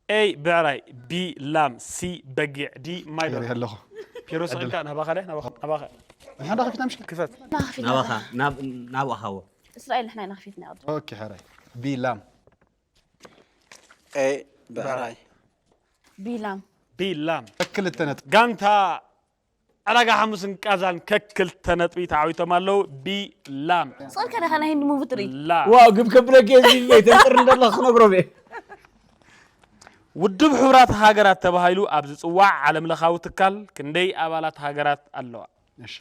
A ብዕራይ፣ B ላም፣ C በጊዕ፣ D ማይ ይርኢ ደርሆ። ኣለኹ። ፒሮ ስቕ ኢልካ ናባኻ ለ ናባኻ ናባኻ። ንሓዳ ከፊትና ምሽ ክፈት። ናባኻ ናብ ናብኡ ሃዎ። እስራኤል ንሕና ኢና ከፊትና ቅድም ኦኬ፣ ሕራይ። ቢ ላም። ኤ ብዕራይ። ቢላም B ላም። ክልተ ነጥቢ። ጋንታ ዕዳጋ ሓሙስን ቃዛን ከክልተ ነጥቢ ተዓዊቶም ኣለዉ። B ላም ጾር ከደኻ ናይ ህንዲ ሙቪ ትርኢ ላ ዋው ግብ ከብለክ የዚ ቤተንጥር እንደላ ክነግሮም እየ። ውድብ ሕቡራት ሃገራት ተባሂሉ ኣብ ዝፅዋዕ ዓለም ለኻዊ ትካል ክንደይ ኣባላት ሃገራት ኣለዋ? እሺ።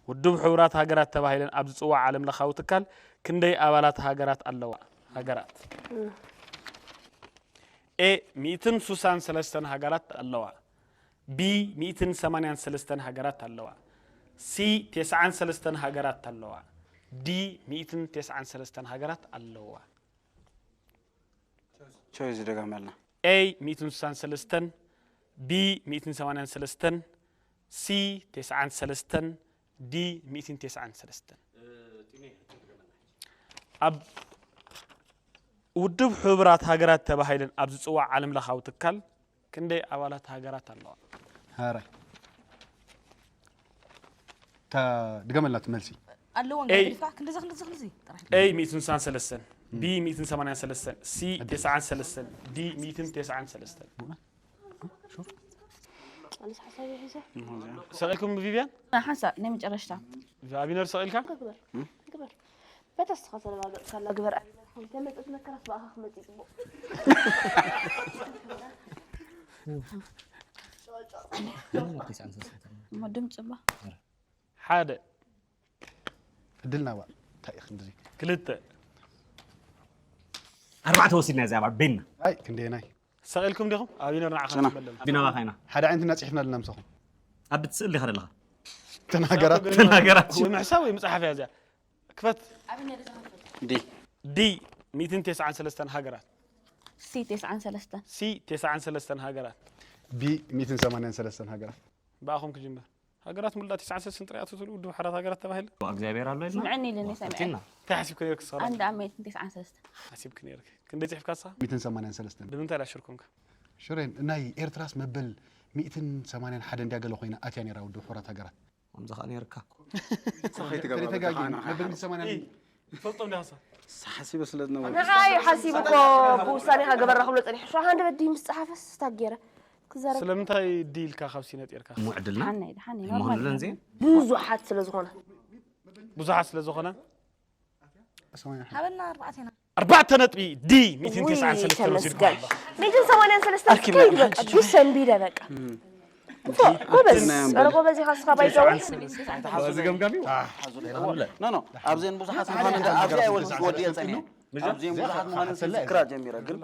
ውድብ ሕቡራት ሃገራት ተባሂለን ኣብ ዝፅዋዕ ዓለም ለኻዊ ትካል ክንደይ ኣባላት ሃገራት ኣለዋ? ሃገራት A ሚእትን ሱሳን ሰለስተን ሃገራት ኣለዋ። B ሚእትን ሰማንያን ሰለስተን ሃገራት ኣለዋ። C ቴስዓን ሰለስተን ሃገራት ኣለዋ። D ሚእትን ቴስዓን ሰለስተን ሃገራት ኣለዋ። ቾይስ ደጋመልና። A ሚእትን ሱሳን ሰለስተን፣ B ሚእትን ሰማንያን ሰለስተን፣ C ቴስዓን ሰለስተን፣ D ሚእትን ቴስዓን ሰለስተን። ኣብ ውድብ ሕቡራት ሃገራት ተባሂለን ኣብ ዝፅዋዕ ዓለም ለኻዊ ትካል ክንደይ ኣባላት ሃገራት ኣለዋ? ሕራይ። ታ ድገመልና እቲ መልሲ። ኣለዎ ኤይ። ገዲፍካ ክንድዚ ክንድዚ ክንድዚ ጥራሕ A ሚእትን ሱሳን ሰለስተን፣ B ሚእትን ሰማንያን ሰለስተን፣ C ቴስዓን ሰለስተን፣ D ሚእትን ቴስዓን ሰለስተን። ኣነስ ሓሳብ ሒዘ ሰቒልኩም ቪቪያን? ሓንሳእ ናይ መጨረሽታ ኣቢነር ሰቒልካ? ግበር ግበር በታ ስኻ ተለባበጥካላ ግበር። ተመፀት መከራት ብኣኻ ክመፅእ ፅቡቕ እሞ ድምፂ ባ ሓደ ዕድልና ባ እንታይ እዩ ክንድዚ? ክልተ ኣርባዕተ ወሲድና እዚኣ በዓል ቤንና ኣይ ክንደየናይ? ሰቒልኩም ዲኹም? ኣቢነር ንዓኻ ስና። ትመለሉ። ቢናባኻ ኢና። ሓደ ዓይነት እናፅሒፍና ኣለና ምሳኹም። ኣብ ትስእል ዲኻ ዘለኻ? ተናገራት። ተናገራት። ወይ ምሕሳብ ወይ ምፅሓፍ እያ እዚኣ። ክፈት። ዲ D ሚእትን ቴስዓን ሰለስተን ሃገራት። ሲ ቴስዓን ሰለስተን C ቴስዓን ሰለስተን ሃገራት። ቢ ሚእትን ሰማንያን ሰለስተን ሃገራት። ብኣኹም ክጅምር። ሃገራት ሙሉእ ቴስዓን ሰለስተን ጥራይ ኣትትሉ ውድብ ሕቡራት ሃገራት ተባሂሉ። እግዚኣብሔር ኣሎ ኢልና ስምዐኒ ኢለኒ ሰሚዐ ፈቲና። እንታይ ሓሲብክ ነርክ ሰራ? ኣንድ ኣብ ሚእትን ቴስዓን ሰለስተን ሓሲብክ ነርክ። ክንደይ ጽሒፍካ ንስኻ? ሚእትን ሰማንያን ሰለስተን። ብምንታይ ዳ ሽርኩምካ? ሽሬን ናይ ኤርትራስ መበል ሚእትን ሰማንያን ሓደ እንድያ ገለ ኮይና ኣትያ ነይራ ውድብ ሕቡራት ሃገራት። ከምዚ ከኣ ነርካ እኮ። ተደጋጊሙ መበል ሚእትን ሰማንያን ትፈልጦም ዲኻ ንስኻ? ሓሲበ ስለ ዝነበረ ንዓይ ሓሲቡ እኮ ብውሳኔ ሃገበራ ክብሎ ፀኒሑ ሽሮ ሃንደ በዲ ምስ ፀሓፈስ ስታገረ ክዛረብ ስለምንታይ ዲ ኢልካ ካብ ሲነጥ ርካ? እሞ ዕድልና ሓነይ ድሓነይ ኣይምኾነሉን እዚኤን። ብዙሓት ስለ ዝኾነ ብዙሓት ስለ ዝኾነ ሃበና ኣርባዕቴና ኣርባዕተ ነጥቢ D ሚእትን ቴስዓን ሰለስተን ወሲድኩም ተመስገን። ሚእትን ሰማንያን ሰለስተን ከይድ በቃ ቢሰንቢደ በቃ ጎበዝ ኧረ ጎበዝ ኢኻ ንስኻ ባይዘወ እዚ ገምጋሚ ኖ ኖ ኣብዘን ብዙሓት ምዃን ኣብዚኣ ይወድእ ወዲየ ጸኒሐ ኣብዚን ብዙሓት ምዃን ስክራ ጀሚረ ግን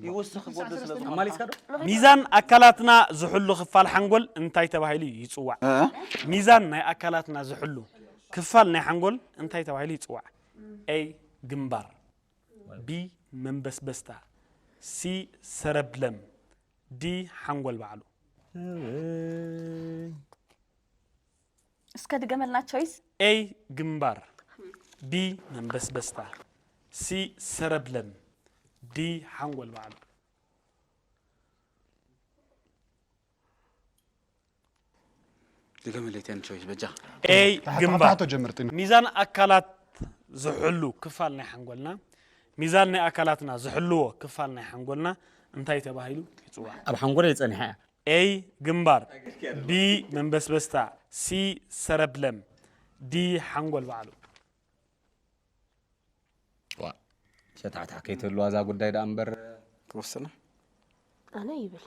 ይወስኽ ወዲ ስለ ዝኾነ ኣማሊስካ ዶ? ሚዛን ኣካላትና ዝሕሉ ክፋል ሓንጎል እንታይ ተባሂሉ ይጽዋዕ? እ? ሚዛን ናይ ኣካላትና ዝሕሉ ክፋል ናይ ሓንጎል እንታይ ተባሂሉ ይጽዋዕ? A ግንባር፣ B መንበስበስታ፣ C ሰረብለም፣ D ሓንጎል ባዕሉ። እስከ ድገመልና ቾይስ A ግንባር፣ B መንበስበስታ፣ C ሰረብለም፣ D ሓንጎል ባዕሉ። ድገመለይ ቴን ቾይስ በጃ A ግንባር ተሓቶ ጀምር ጢኑ። ሚዛን ኣካላት ዝሕሉ ክፋል ናይ ሓንጎልና ሚዛን ናይ ኣካላትና ዝሕልዎ ክፋል ናይ ሓንጎልና እንታይ ተባሂሉ ይፅዋዕ? ኣብ ሓንጎለይ ጸኒሓ እያ። A ግንባር፣ B መንበስበስታ፣ C ሰረብለም፣ D ሓንጎል ባዕሉ። ዋ ሸታሕታሕ ከይትህልዋ እዛ ጉዳይ ደኣ እምበር ትወስነ ኣነ ይብል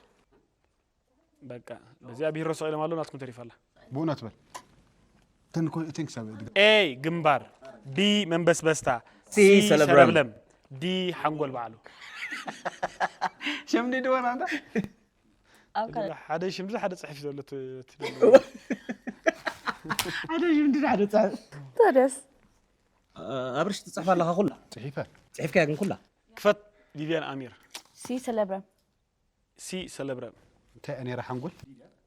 በቃ በዚኣ ብሂሮ ሰቒሎም ኣለዉ፣ ናትኩም ተሪፋ ኣላ። ብእውነት በል። ተንኮ እቴን ክሳብ A ግንባር፣ B መንበስበስታ፣ C ሰለብረም። ሰለብለም፣ D ሓንጎል በዓሉ። ሸምዲ ድወና እንዳ ኣብ ካልእ ሓደ ሽምዚ ሓደ ጽሕፍ ዘሎ ት- ት- ሓደ ሽምዲ ሓደ ጻ ተደስ ኣብርሽ ትጽሕፍ ኣለኻ ኩላ ጽሒፈ ጽሒፍካያ ግን ኩላ ክፈት ቪቪያን ኣሚር፣ ሲ ሰለብረም C ሰለብረም፣ እንታይ እያ ነይራ ሓንጎል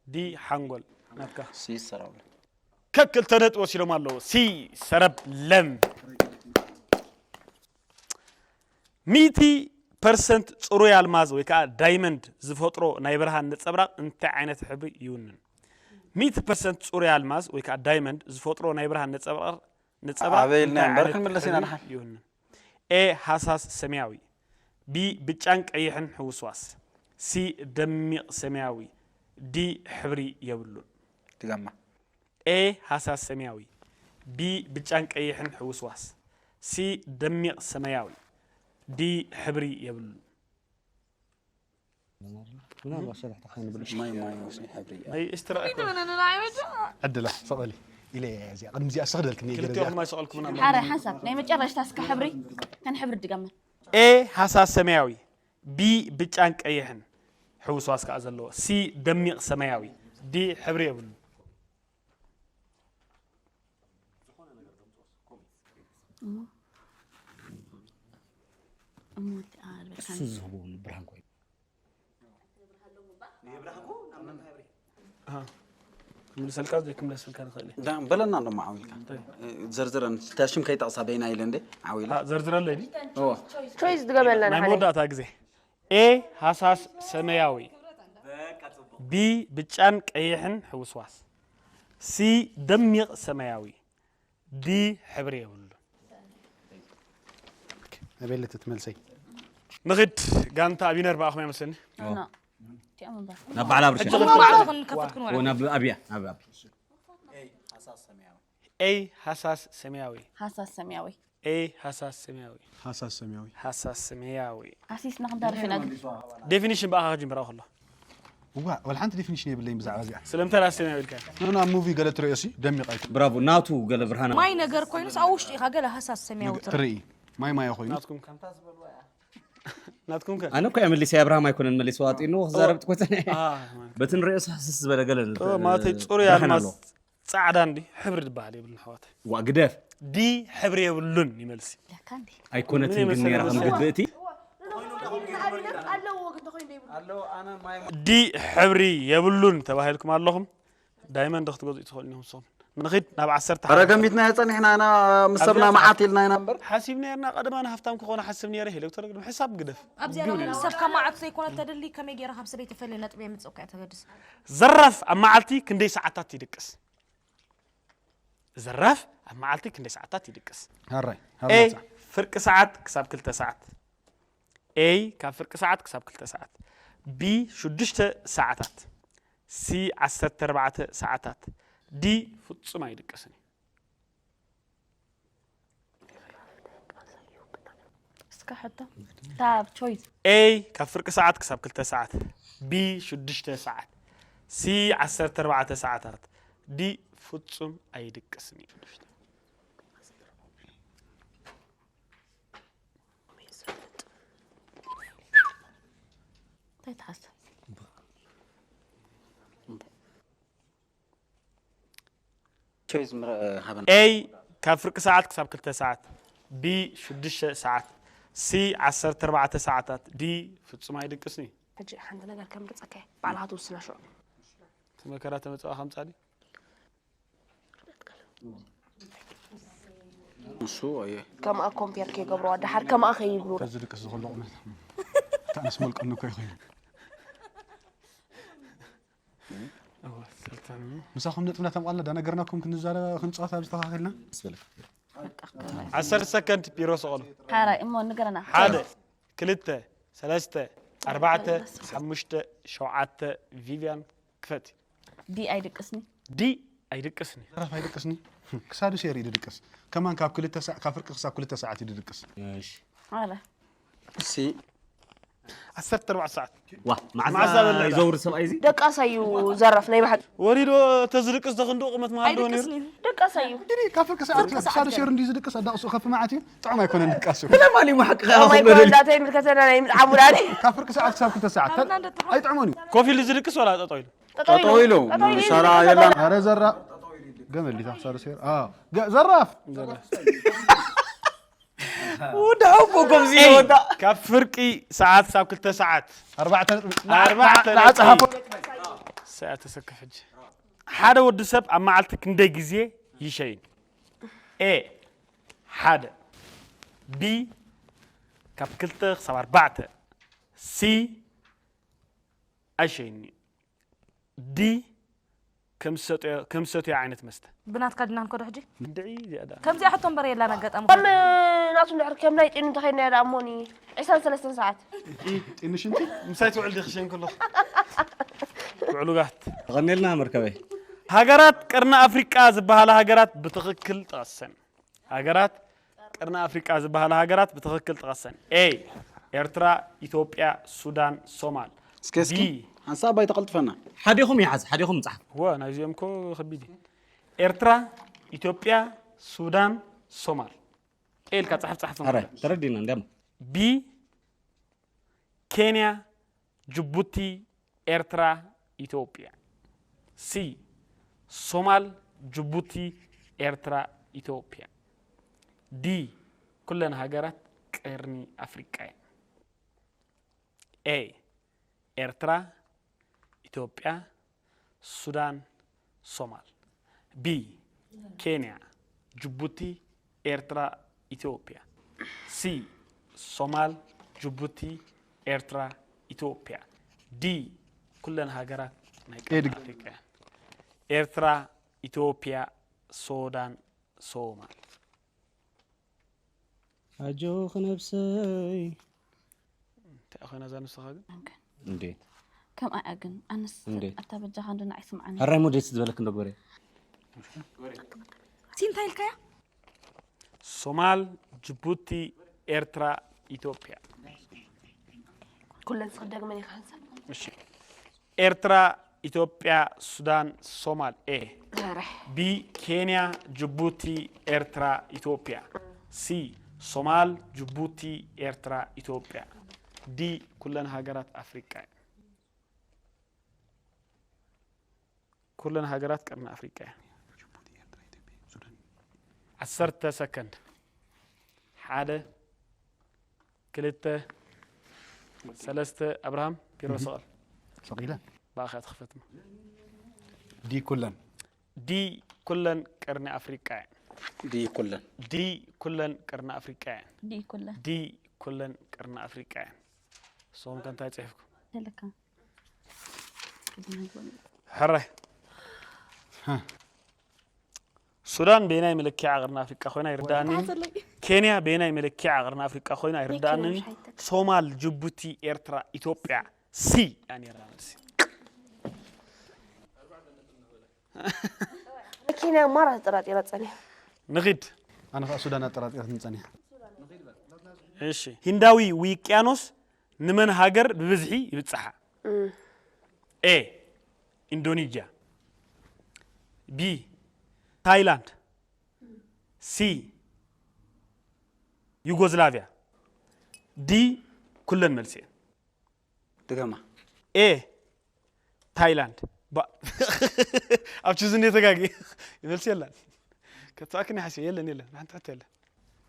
D ሓንጎል ናትካ። ሲሰራው ከክልተ ነጥቢ ወሲዶም ኣለዉ። C ሰረብለም። ሚእቲ ፐርሰንት ጽሩይ ኣልማዝ ወይ ከዓ ዳይመንድ ዝፈጥሮ ናይ ብርሃን ነጸብራቕ እንታይ ዓይነት ሕብሪ ይውንን? ሚእቲ ፐርሰንት ጽሩይ ኣልማዝ ወይ ከዓ ዳይመንድ ዝፈጥሮ ናይ ብርሃን ነጸብራቕ ነጸብራቕ ኣበይ ኢልና እንታይ እምበር ዓይነት ክንምለስ ኢና ሕብሪ ንሓ። ይውንን? A ሃሳስ ሰማያዊ፣ B ብጫን ቀይሕን ሕውስዋስ፣ C ደሚቕ ሰማያዊ፣ D ሕብሪ የብሉን። ትጋማ A ሃሳስ ሰማያዊ፣ B ብጫን ቀይሕን ሕውስዋስ፣ C ደሚቕ ሰማያዊ፣ D ሕብሪ የብሉን። ምናልባት ሸርሕታ ከይንብል ማይ ማይ ወስኒ ሕብሪ ናይ እስትራእኮ ዕድላ ሰቐሊ ኢለ እየ እዚኣ ቅድሚ እዚኣ ስኽደልክኒ ክልቲኦም ማይ ሰቐልኩምና ሓደ ሓንሳብ ናይ መጨረሽታ እስከ ሕብሪ ከን ሕብሪ ድገመን A ሃሳስ ሰማያዊ፣ B ብጫን ቀይሕን ሕውስዋስ ከዓ ዘለዎ፣ C ደሚቕ ሰማያዊ፣ D ሕብሪ የብሉ። እሱ ዝህቦ ብርሃን ኮይኑ ክምልሰልካ ዘይክምለስልካ ንኽእል እየ። ዳ በለና ዶ ማዓዊልካ ዘርዝረን ታሽም ከይጠቕሳ በይና ኢለ እንዴ ዓዊላ ዘርዝረለይ ድዩ? እዎ ቾይስ ዝገበልና ናይ ንሓደ መወዳእታ ግዜ A ሃሳስ ሰማያዊ፣ B ብጫን ቀይሕን ሕውስዋስ፣ C ደሚቕ ሰማያዊ፣ D ሕብሪ የብሉ። ኣበይ ኣለቲ ትመልሰይ ንኺድ ጋንታ ኣቢነር ብኣኹም ይመስለኒ። እቲኦም እምበር ናብ በዓል ኣብርሽ ሕጂ ኦ፣ ኽንፈልጥ ናብ ኣብያ ናብ ኣብያ A ሃሳስ ሰማያዊ፣ ሃሳስ ሰማያዊ A ሃሳስ ሰማያዊ፣ ሃሳስ ሰማያዊ ሃሳስ ሰማያዊ። ኣሲስና ክንደርፍ ኢና ግን ዴፊኒሽን ብኣኻ ክጅምራ ከሎ እዋ ወላ ሓንቲ ዴፊኒሽን የብለይን ብዛዕባ እዚኣ ስለምንታይ ዳስ ሰማያዊ ኢልካ? ንና ሙቪ ገለ ትርእዮ ሲ ደሚቕ ኣይኮን ብራቮ ናቱ ገለ ብርሃና ማይ ነገር ኮይኑስ ኣብ ውሽጢ ኢኻ ገለ ሃሳስ ሰማያዊ ትርኢ ትርኢ ማይ ማይ ኮይኑ ናትኩም ከ ናትኩም ከ ኣነ እኮ እየ መሊሰ ኣብርሃም ኣይኮነን መሊስዋ ኣጢኑ ክዛረብ ትኮተነ አ፣ በቲ ንሪኦ ስሕስስ ዝበለ ገለ ኦ፣ ማለተይ ጽሩይ ብርሃን ኣልማዝ ኣለዎ። ጻዕዳ እንዲ ሕብሪ ዝበሃል የብሉን ኣሕዋት። ዋ ግደፍ ዲ ሕብሪ የብሉን ይመልሲ። ለካ እንዴ ኣይኮነትን ምን ግን የመሰለ ነራ መሰለ? ክንግብእቲ ኣለዎ ግን ተኮይኑ ደይብሉ ዲ ሕብሪ የብሉን ተባሂልኩም ኣለኹም። ዳይመንድ ክትገዝኡ ትኽእሉ ኢኹም ንስኹም። ንኺድ ናብ ዓሰርተ ኧረ ገሚትና የጸኒሕና ኢና ምስ ሰብና ኣብዚኣ መዓት ኢልና ኢና እምበር ሓሲብ ነርና ቀደማ ንሃፍታም ክኾነ ሓስብ ነረ ሄለክትሮ ግን ሕሳብ ግደፍ ኣብዚኣ ዶ ሰብ ካብ መዓት ዘይኮነ ተደሊ ከመይ ገይረ ካብ ሰበይቲ ፈለ ነጥቢ የምፅእ እኮ እያ ተገድስ ዘራፍ ኣብ መዓልቲ ክንደይ ሰዓታት ይድቅስ? ዘራፍ ኣብ መዓልቲ ክንደይ ሰዓታት ይድቅስ? ሃራይ A ሃራይ ፍርቂ ሰዓት ክሳብ ክልተ ሰዓት፣ A ካብ ፍርቂ ሰዓት ክሳብ ክልተ ሰዓት፣ B ሽዱሽተ ሰዓታት፣ C ዓሰርተ ኣርባዕተ ሰዓታት፣ D ፍጹም ኣይድቅስን እዩ። እስከ ሕቶ ታብ ቾይስ A ካብ ፍርቂ ሰዓት ክሳብ ክልተ ሰዓት፣ B ሽዱሽተ ሰዓት፣ C ዓሰርተ ኣርባዕተ ሰዓታት፣ D ፍጹም ኣይድቅስን እዩ። እንታይ ትሓስብ? ቾይስ ምረ ሃበና A ካብ ፍርቂ ሰዓት ክሳብ ክልተ ሰዓት፣ B ሽዱሽተ ሰዓት፣ C ዓሰርተ ኣርባዕተ ሰዓታት፣ D ፍጹም ኣይድቅስን እዩ። ሕጂ ሓንቲ ነገር ከምርፀካ እየ ባዕልኻ ትውስና ሽዑ እቲ መከራ ተመጽኣ ከምጻ ድዩ? እሱ ኣየ ከምኣ ኮምፔር ከይገብርዋ ደሓር ከምኣ ከይብሉ ተዚ ድቅስ ዝኸሎ ቁመት እታ ኣነስ መልቀኒ እኮ ይኸይኑ እወ፣ ስልጣን። ምሳኹም ነጥብና ተምቓልና ዳነገርናኩም ክንዛረብ ክንፃወት ኣብ ዝተኻኸልና ስበለ ዓሰርተ ሰከንድ ቢሮ ስቐሉ። ሓራይ እሞ ንገረና ሓደ፣ ክልተ፣ ሰለስተ፣ ኣርባዕተ፣ ሓሙሽተ፣ ሸውዓተ፣ ቪቪያን ክፈቲ። ዲ ኣይድቅስኒ ዲ ኣይድቅስኒ። ዘራፍ ኣይድቅስኒ ክሳዱ ሴር እዩ ድቅስ ከማን ካብ ክልተ ሰዓ ካብ ፍርቂ ክሳብ ክልተ ሰዓት እዩ ድቅስ ኣረ ሲ ዓሰርተ ኣርባዕተ ሰዓት። ዋ መዓዛ መዓዛ በልዕ። ይዘውር ሰብኣይ እዚ? ደቃስ እዩ ዘራፍ ናይ ባሕቂ። ወሪዶ ተዝድቅስ ተኽንዶ ቁመት መሃልዶ ነይሩ። ደቃስ እዩ። እንግዲህ ካብ ፍርቂ ሰዓት ክሳብ ክልተ ሸር እንዲ ዝድቅስ ኣዳቕሱ ከፍ መዓት እዩ። ጥዑም ኣይኮነን ድቃሱ። ለማሊ ሓቂ ማይ ኮ እንዳተ ይምልከተና ናይ ምልዓቡ ዳኒ። ካብ ፍርቂ ሰዓት ክሳብ ክልተ ሰዓት ተ- ኣይጥዕሞን እዩ። ኮፍ ኢሉ ዝድቅስ ወላ ጠጠው ኢሉ? ጠጠው ኢሉ። ጠጠው ኢሉ። ሰራ የላ ኧረ ዘራ ገመል ዲታ ክሳብ ሴር። ኣዎ። ገ- ዘራፍ። ወዳው እኮ ከምዚ ይወዳ ካብ ፍርቂ ሰዓት ክሳብ ክልተ ሰዓት ኣርባዕተ ነጥቢ ኣርባዕተ ንዓጸሓፎ ሰዓት ተሰክሕ ሕጂ። ሓደ ወዲ ሰብ ኣብ መዓልቲ ክንደይ ግዜ ይሸይን? ኤ ሓደ፣ ቢ ካብ ክልተ ክሳብ ኣርባዕተ፣ ሲ ኣይሸይን እዩ፣ ዲ ከም ዝሰትዮ ዓይነት መስተ። ብናትካ ድና ንከዶ ሕጂ ድዒ ዝያዳ ከምዚኣ ሕቶ እምበር የላን ኣጋጣሚ ከም ናቱ ንድሕር ከም ናይ ጤኑ እንተኸይድናዮ ደኣ እሞኒ ዕስራን ሰለስተን ሰዓት ጢንሽንቲ ምሳይ ትውዕል ዲኺ ሸይን ከለኹ ውዕሉጋት ተቐኒልና መርከበይ ሃገራት ቀርኒ ኣፍሪቃ ዝበሃላ ሃገራት ብትኽክል ጠቐሰን። ሃገራት ቀርኒ ኣፍሪቃ ዝበሃላ ሃገራት ብትኽክል ጠቐሰን። ኤ ኤርትራ፣ ኢትዮጵያ፣ ሱዳን፣ ሶማል። እስከ እስኪ ቢ ሓንሳብ ባይ ተቐልጥፈና። ሓዲኹም ይሓዝ ሓዲኹም ጻሓፍ ወ ናይዚኦም ኮ ከቢድ እዩ። ኤርትራ፣ ኢትዮጵያ፣ ሱዳን፣ ሶማል። ኤ ኢልካ ጻሓፍ ጻሓፍ። ኣረ ተረዲና እንዲያም ቢ ኬንያ፣ ጅቡቲ፣ ኤርትራ፣ ኢትዮጵያ። ሲ ሶማል፣ ጅቡቲ፣ ኤርትራ፣ ኢትዮጵያ። ዲ ኩለን ሃገራት ቀርኒ ኣፍሪቃ እየን። ኤ ኤርትራ፣ ኢትዮጵያ፣ ሱዳን፣ ሶማል። ቢ ኬንያ፣ ጅቡቲ፣ ኤርትራ፣ ኢትዮጵያ። ሲ ሶማል፣ ጅቡቲ፣ ኤርትራ፣ ኢትዮጵያ። ዲ ኩለን ሃገራት ናይ ቀርኒ ኤድግ- ኣፍሪቃ። ኤርትራ፣ ኢትዮጵያ፣ ሱዳን፣ ሶማል። ኣጆኺ ነብሰይ እንታይ ኮይና እዛ ንስኻ ግን? እንዴት ከምኣ እያ ግን ኣነስ እንዴት? ኣታ በጃኻ እንዶ ንዓይ ስምዓኒ ሕራይ ሞዴስ ዝበለክ እንዶ ግበረ ሲ እንታይ ኢልካያ? ሶማል፣ ጅቡቲ፣ ኤርትራ፣ ኢትዮጵያ። ኩለን ዝኽደግመን ኢኻ ሓንሳብ እሺ ኤርትራ፣ ኢትዮጵያ፣ ሱዳን፣ ሶማል። ኤ ኧረ ቢ ኬንያ፣ ጅቡቲ፣ ኤርትራ፣ ኢትዮጵያ። ሲ ሶማል፣ ጅቡቲ፣ ኤርትራ፣ ኢትዮጵያ። ዲ ኩለን ሃገራት ኣፍሪቃ። ኩለን ሃገራት ቀርኒ ኣፍሪቃ። ዓሰርተ ሰከንድ። ሓደ ክልተ ሰለስተ። ኣብርሃም ቢሮ ስቐል ሰቂለ ብኣኻ ትኽፈትማ። ዲ ኩለን ዲ ኩለን ቀርኒ ኣፍሪቃ እየን። ዲ ኩለን ዲ ኩለን ቀርኒ ኣፍሪቃ እየን። ዲ ኩለን ዲ ኩለን ቀርኒ ኣፍሪቃ እየን። ንስኹም ከ እንታይ ጽሒፍኩም? ተለካ ሕራይ ሱዳን በየናይ መለኪዓ ቀርኒ ኣፍሪቃ ኮይና ይርዳእኒ። ኬንያ በየናይ መለኪዓ ቀርኒ ኣፍሪቃ ኮይና ይርዳእኒ። ሶማል፣ ጅቡቲ፣ ኤርትራ፣ ኢትዮጵያ። ሲ እያ ነይራ መልሲ። ኬንያ ማራ ተጠራጢራ ጸኒሐ ንኺድ። ኣነ ከዓ ሱዳን ኣጠራጢራትኒ ጸኒሐ። እሺ ሂንዳዊ ውቅያኖስ ንመን ሃገር ብብዝሒ ይብጽሓ? ኤ ኢንዶኔዥያ፣ ቢ ታይላንድ፣ ሲ ዩጎዝላቪያ፣ ዲ ኩለን መልሲ እየን። ድገማ ኤ ታይላንድ። ባ- ኣብ ችዝ እንደ ተጋጊ መልሲ የለን። ከተኣክኒ ሓሲ የለን የለን ሓንቲ ሕቶ የለን።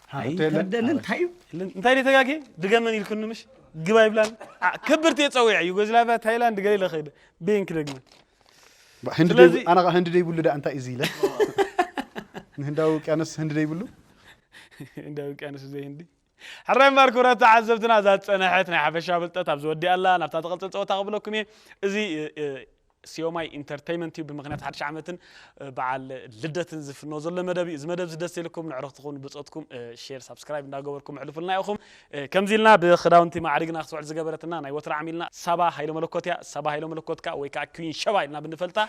ሓቶ የለን ተርደኒ እንታይ እዩ የለን። እንታይ እንደ ተጋጊ ድገመን ኢልኩኒ ምሽ ግባ ይብላን። ዓ- ክብርቲ የጸውያ ዩጎዝላቪያ፣ ታይላንድ ገለ ኢለ ኸይደ ቤንክ ደግመን ህንዲ ስለዚ- ደይ- ኣነ ከዓ ህንዲ ደይብሉ ዳ እንታይ እዚ ኢለ ንህንዳዊ ውቅያኖስ ህንዲ ደይብሉ እንደ ውቅያኖስ ዘይ ህንዲ ሕራይ እምበር ክብረት ተዓዘብትና እዛ ዝጸንሐት ናይ ሓፈሻ ብልጠት ኣብዚ ወዲኣ ኣላ። ናብታ ተቐጽል ጸወታ ክብለኩም እየ። እዚ እ፣ እ፣ ሲዮማይ ኢንተርተይመንት እዩ። ብምኽንያት ሓድሽ ዓመትን እ፣ በዓል ልደትን ዝፍኖ ዘሎ መደብ እዩ። እዚ መደብ እዚ ደስ ኢልኩም ንዕረኽ ትኾኑ ብጾትኩም እ፣ ሼር ሳብስክራይብ እንዳገበርኩም ኣሕልፉልና ኢኹም። እ፣ ከምዚ ኢልና ብክዳውንቲ ማዕሪግና ክትውዕል ዝገበረትና ናይ ወትሪ ዓሚልና ሳባ ሃይለ መለኮት እያ። ሳባ ሃይለ መለኮት ከኣ ወይ ከኣ ኩዊን ሸባ ኢልና ብንፈልጣ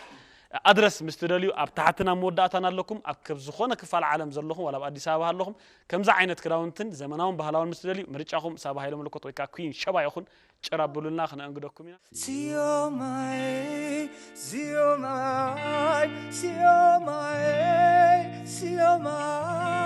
ኣድረስ ምስ ትደልዩ ኣብ ታሕትን ኣብ መወዳእታን ኣለኩም። ኣብ ከብ ዝኾነ ክፋል ዓለም ዘለኹም ዋላ ኣብ ኣዲስ ኣበባ ኣለኹም ከምዚ ዓይነት ክዳውንትን ዘመናውን ባህላውን ምስ ትደልዩ ምርጫኹም ሳባ ሃይለ መለኮት ወይ ከዓ ኩን ሸባ ይኹን። ጭር ኣብሉልና ክነእንግደኩም ኢና። Siomai, siomai, siomai, siomai.